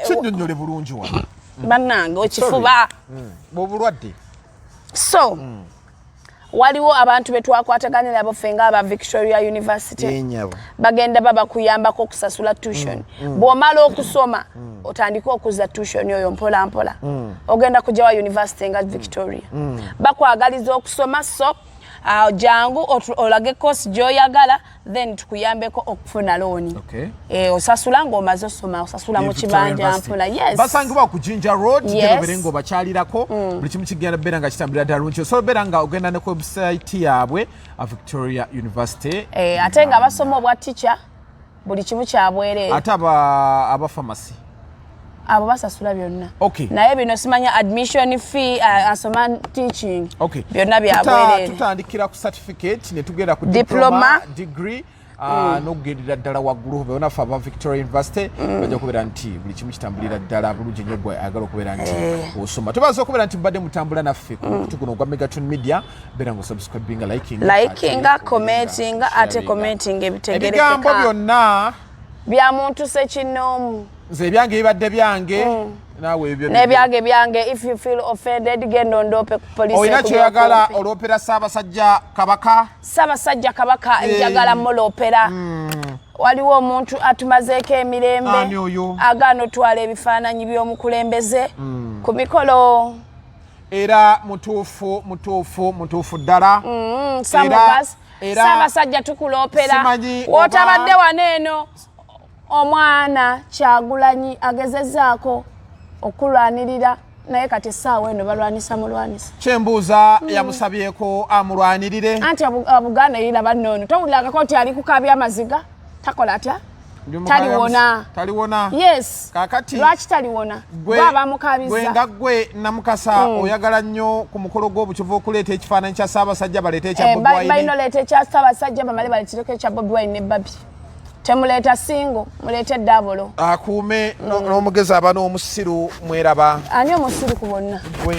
Kinnyonnyole bulungi wano. Bannange, ekifuba. Bwobulwadde. So waliwo abantu betwakwataganye nabo ffe nga aba Victoria University. Yenyabo. Bagenda baba kuyambako okusasula tuition. Bw'omala okusoma otandike okuza tuition oyo mpola mpola. Ogenda kujja wa university nga Victoria bakwagaliza okusoma. So Jangu olage course gy'oyagala, then tukuyambeko okufuna looni. Osasula ng'omaze osoma, osasula mu Victoria kibanja University. mpola, yes. Basangibwa ku Jinja Road. Genda obeere nga obakyalirako, buli kimu kigenda beera nga kitambulira ddala bulungi. Osobola obeera nga ogenda ne ku website yaabwe, Victoria University. Ate nga basoma obwa teacher, buli kimu kyabwereere. Ate aba pharmacy? Abo basasula byonna. Naye bino simanya admission fee, asoma teaching, byonna byabwereere. Tutandikira ku certificate ne tugenda ku Diploma. diploma, degree, n'okugendera ddala waggulu. Bonna ffe aba Victoria University bajja kubeera nti buli kimu kitambulira ddala bulungi nnyo. Gwe ayagala okubeera nti osoma, tubaza okubeera nti mubadde mutambula naffe ku mukutu guno ogwa Megatron Media. Beera nga osubscribinga, likinga, likinga, ate commentinga, ate sharinga. Commenting Ebigambo ebitegerekeka byonna bya muntu sekinoomu. Nze ebyange bibadde byange, naawe ebyo N'ebyange byange. If you feel offended, genda ondoope ku poliisi Olina ekuli kyoyagala okumpi. Olwopera Ssaabasajja Kabaka? Ssaabasajja Kabaka, njagala muloopera. Waliwo omuntu atumazeeko emirembe. Ani oyo? Agaana otwala ebifaananyi by'omukulembeze ku mikolo. Era mutuufu, mutuufu, mutuufu ddala. Some of us, Ssaabasajja tukuloopera. Simanyi Wootabadde wano eno, omwana Kyagulanyi agezezaako okulwanirira, naye kati essaawa eno balwanisa mulwanisa. Kyembuuza, yamusabyeko amulwanirire? Anti Abuganda yiraba nnono, towulirangako nti ali kukabya amaziga, takola atya? Taliwona. Taliwona. Yes. Kakati Lwaki taliwona? gwe Gwe abamukabiza. Gwe nga gwe Namukasa, oyagala nnyo ku mukolo gw'obukivu okuleeta ekifaananyi kya Ssaabasajja, baleete ekya Bobi Wine. Balina oleeta ekya Ssaabasajja, bamale baleetereko ekya Bobi Wine ne Babi. Temuleeta single, muleete double. Akuume n'omugezi aba n'omusiru mweraba. Ani omusiru ku bonna? Gwe.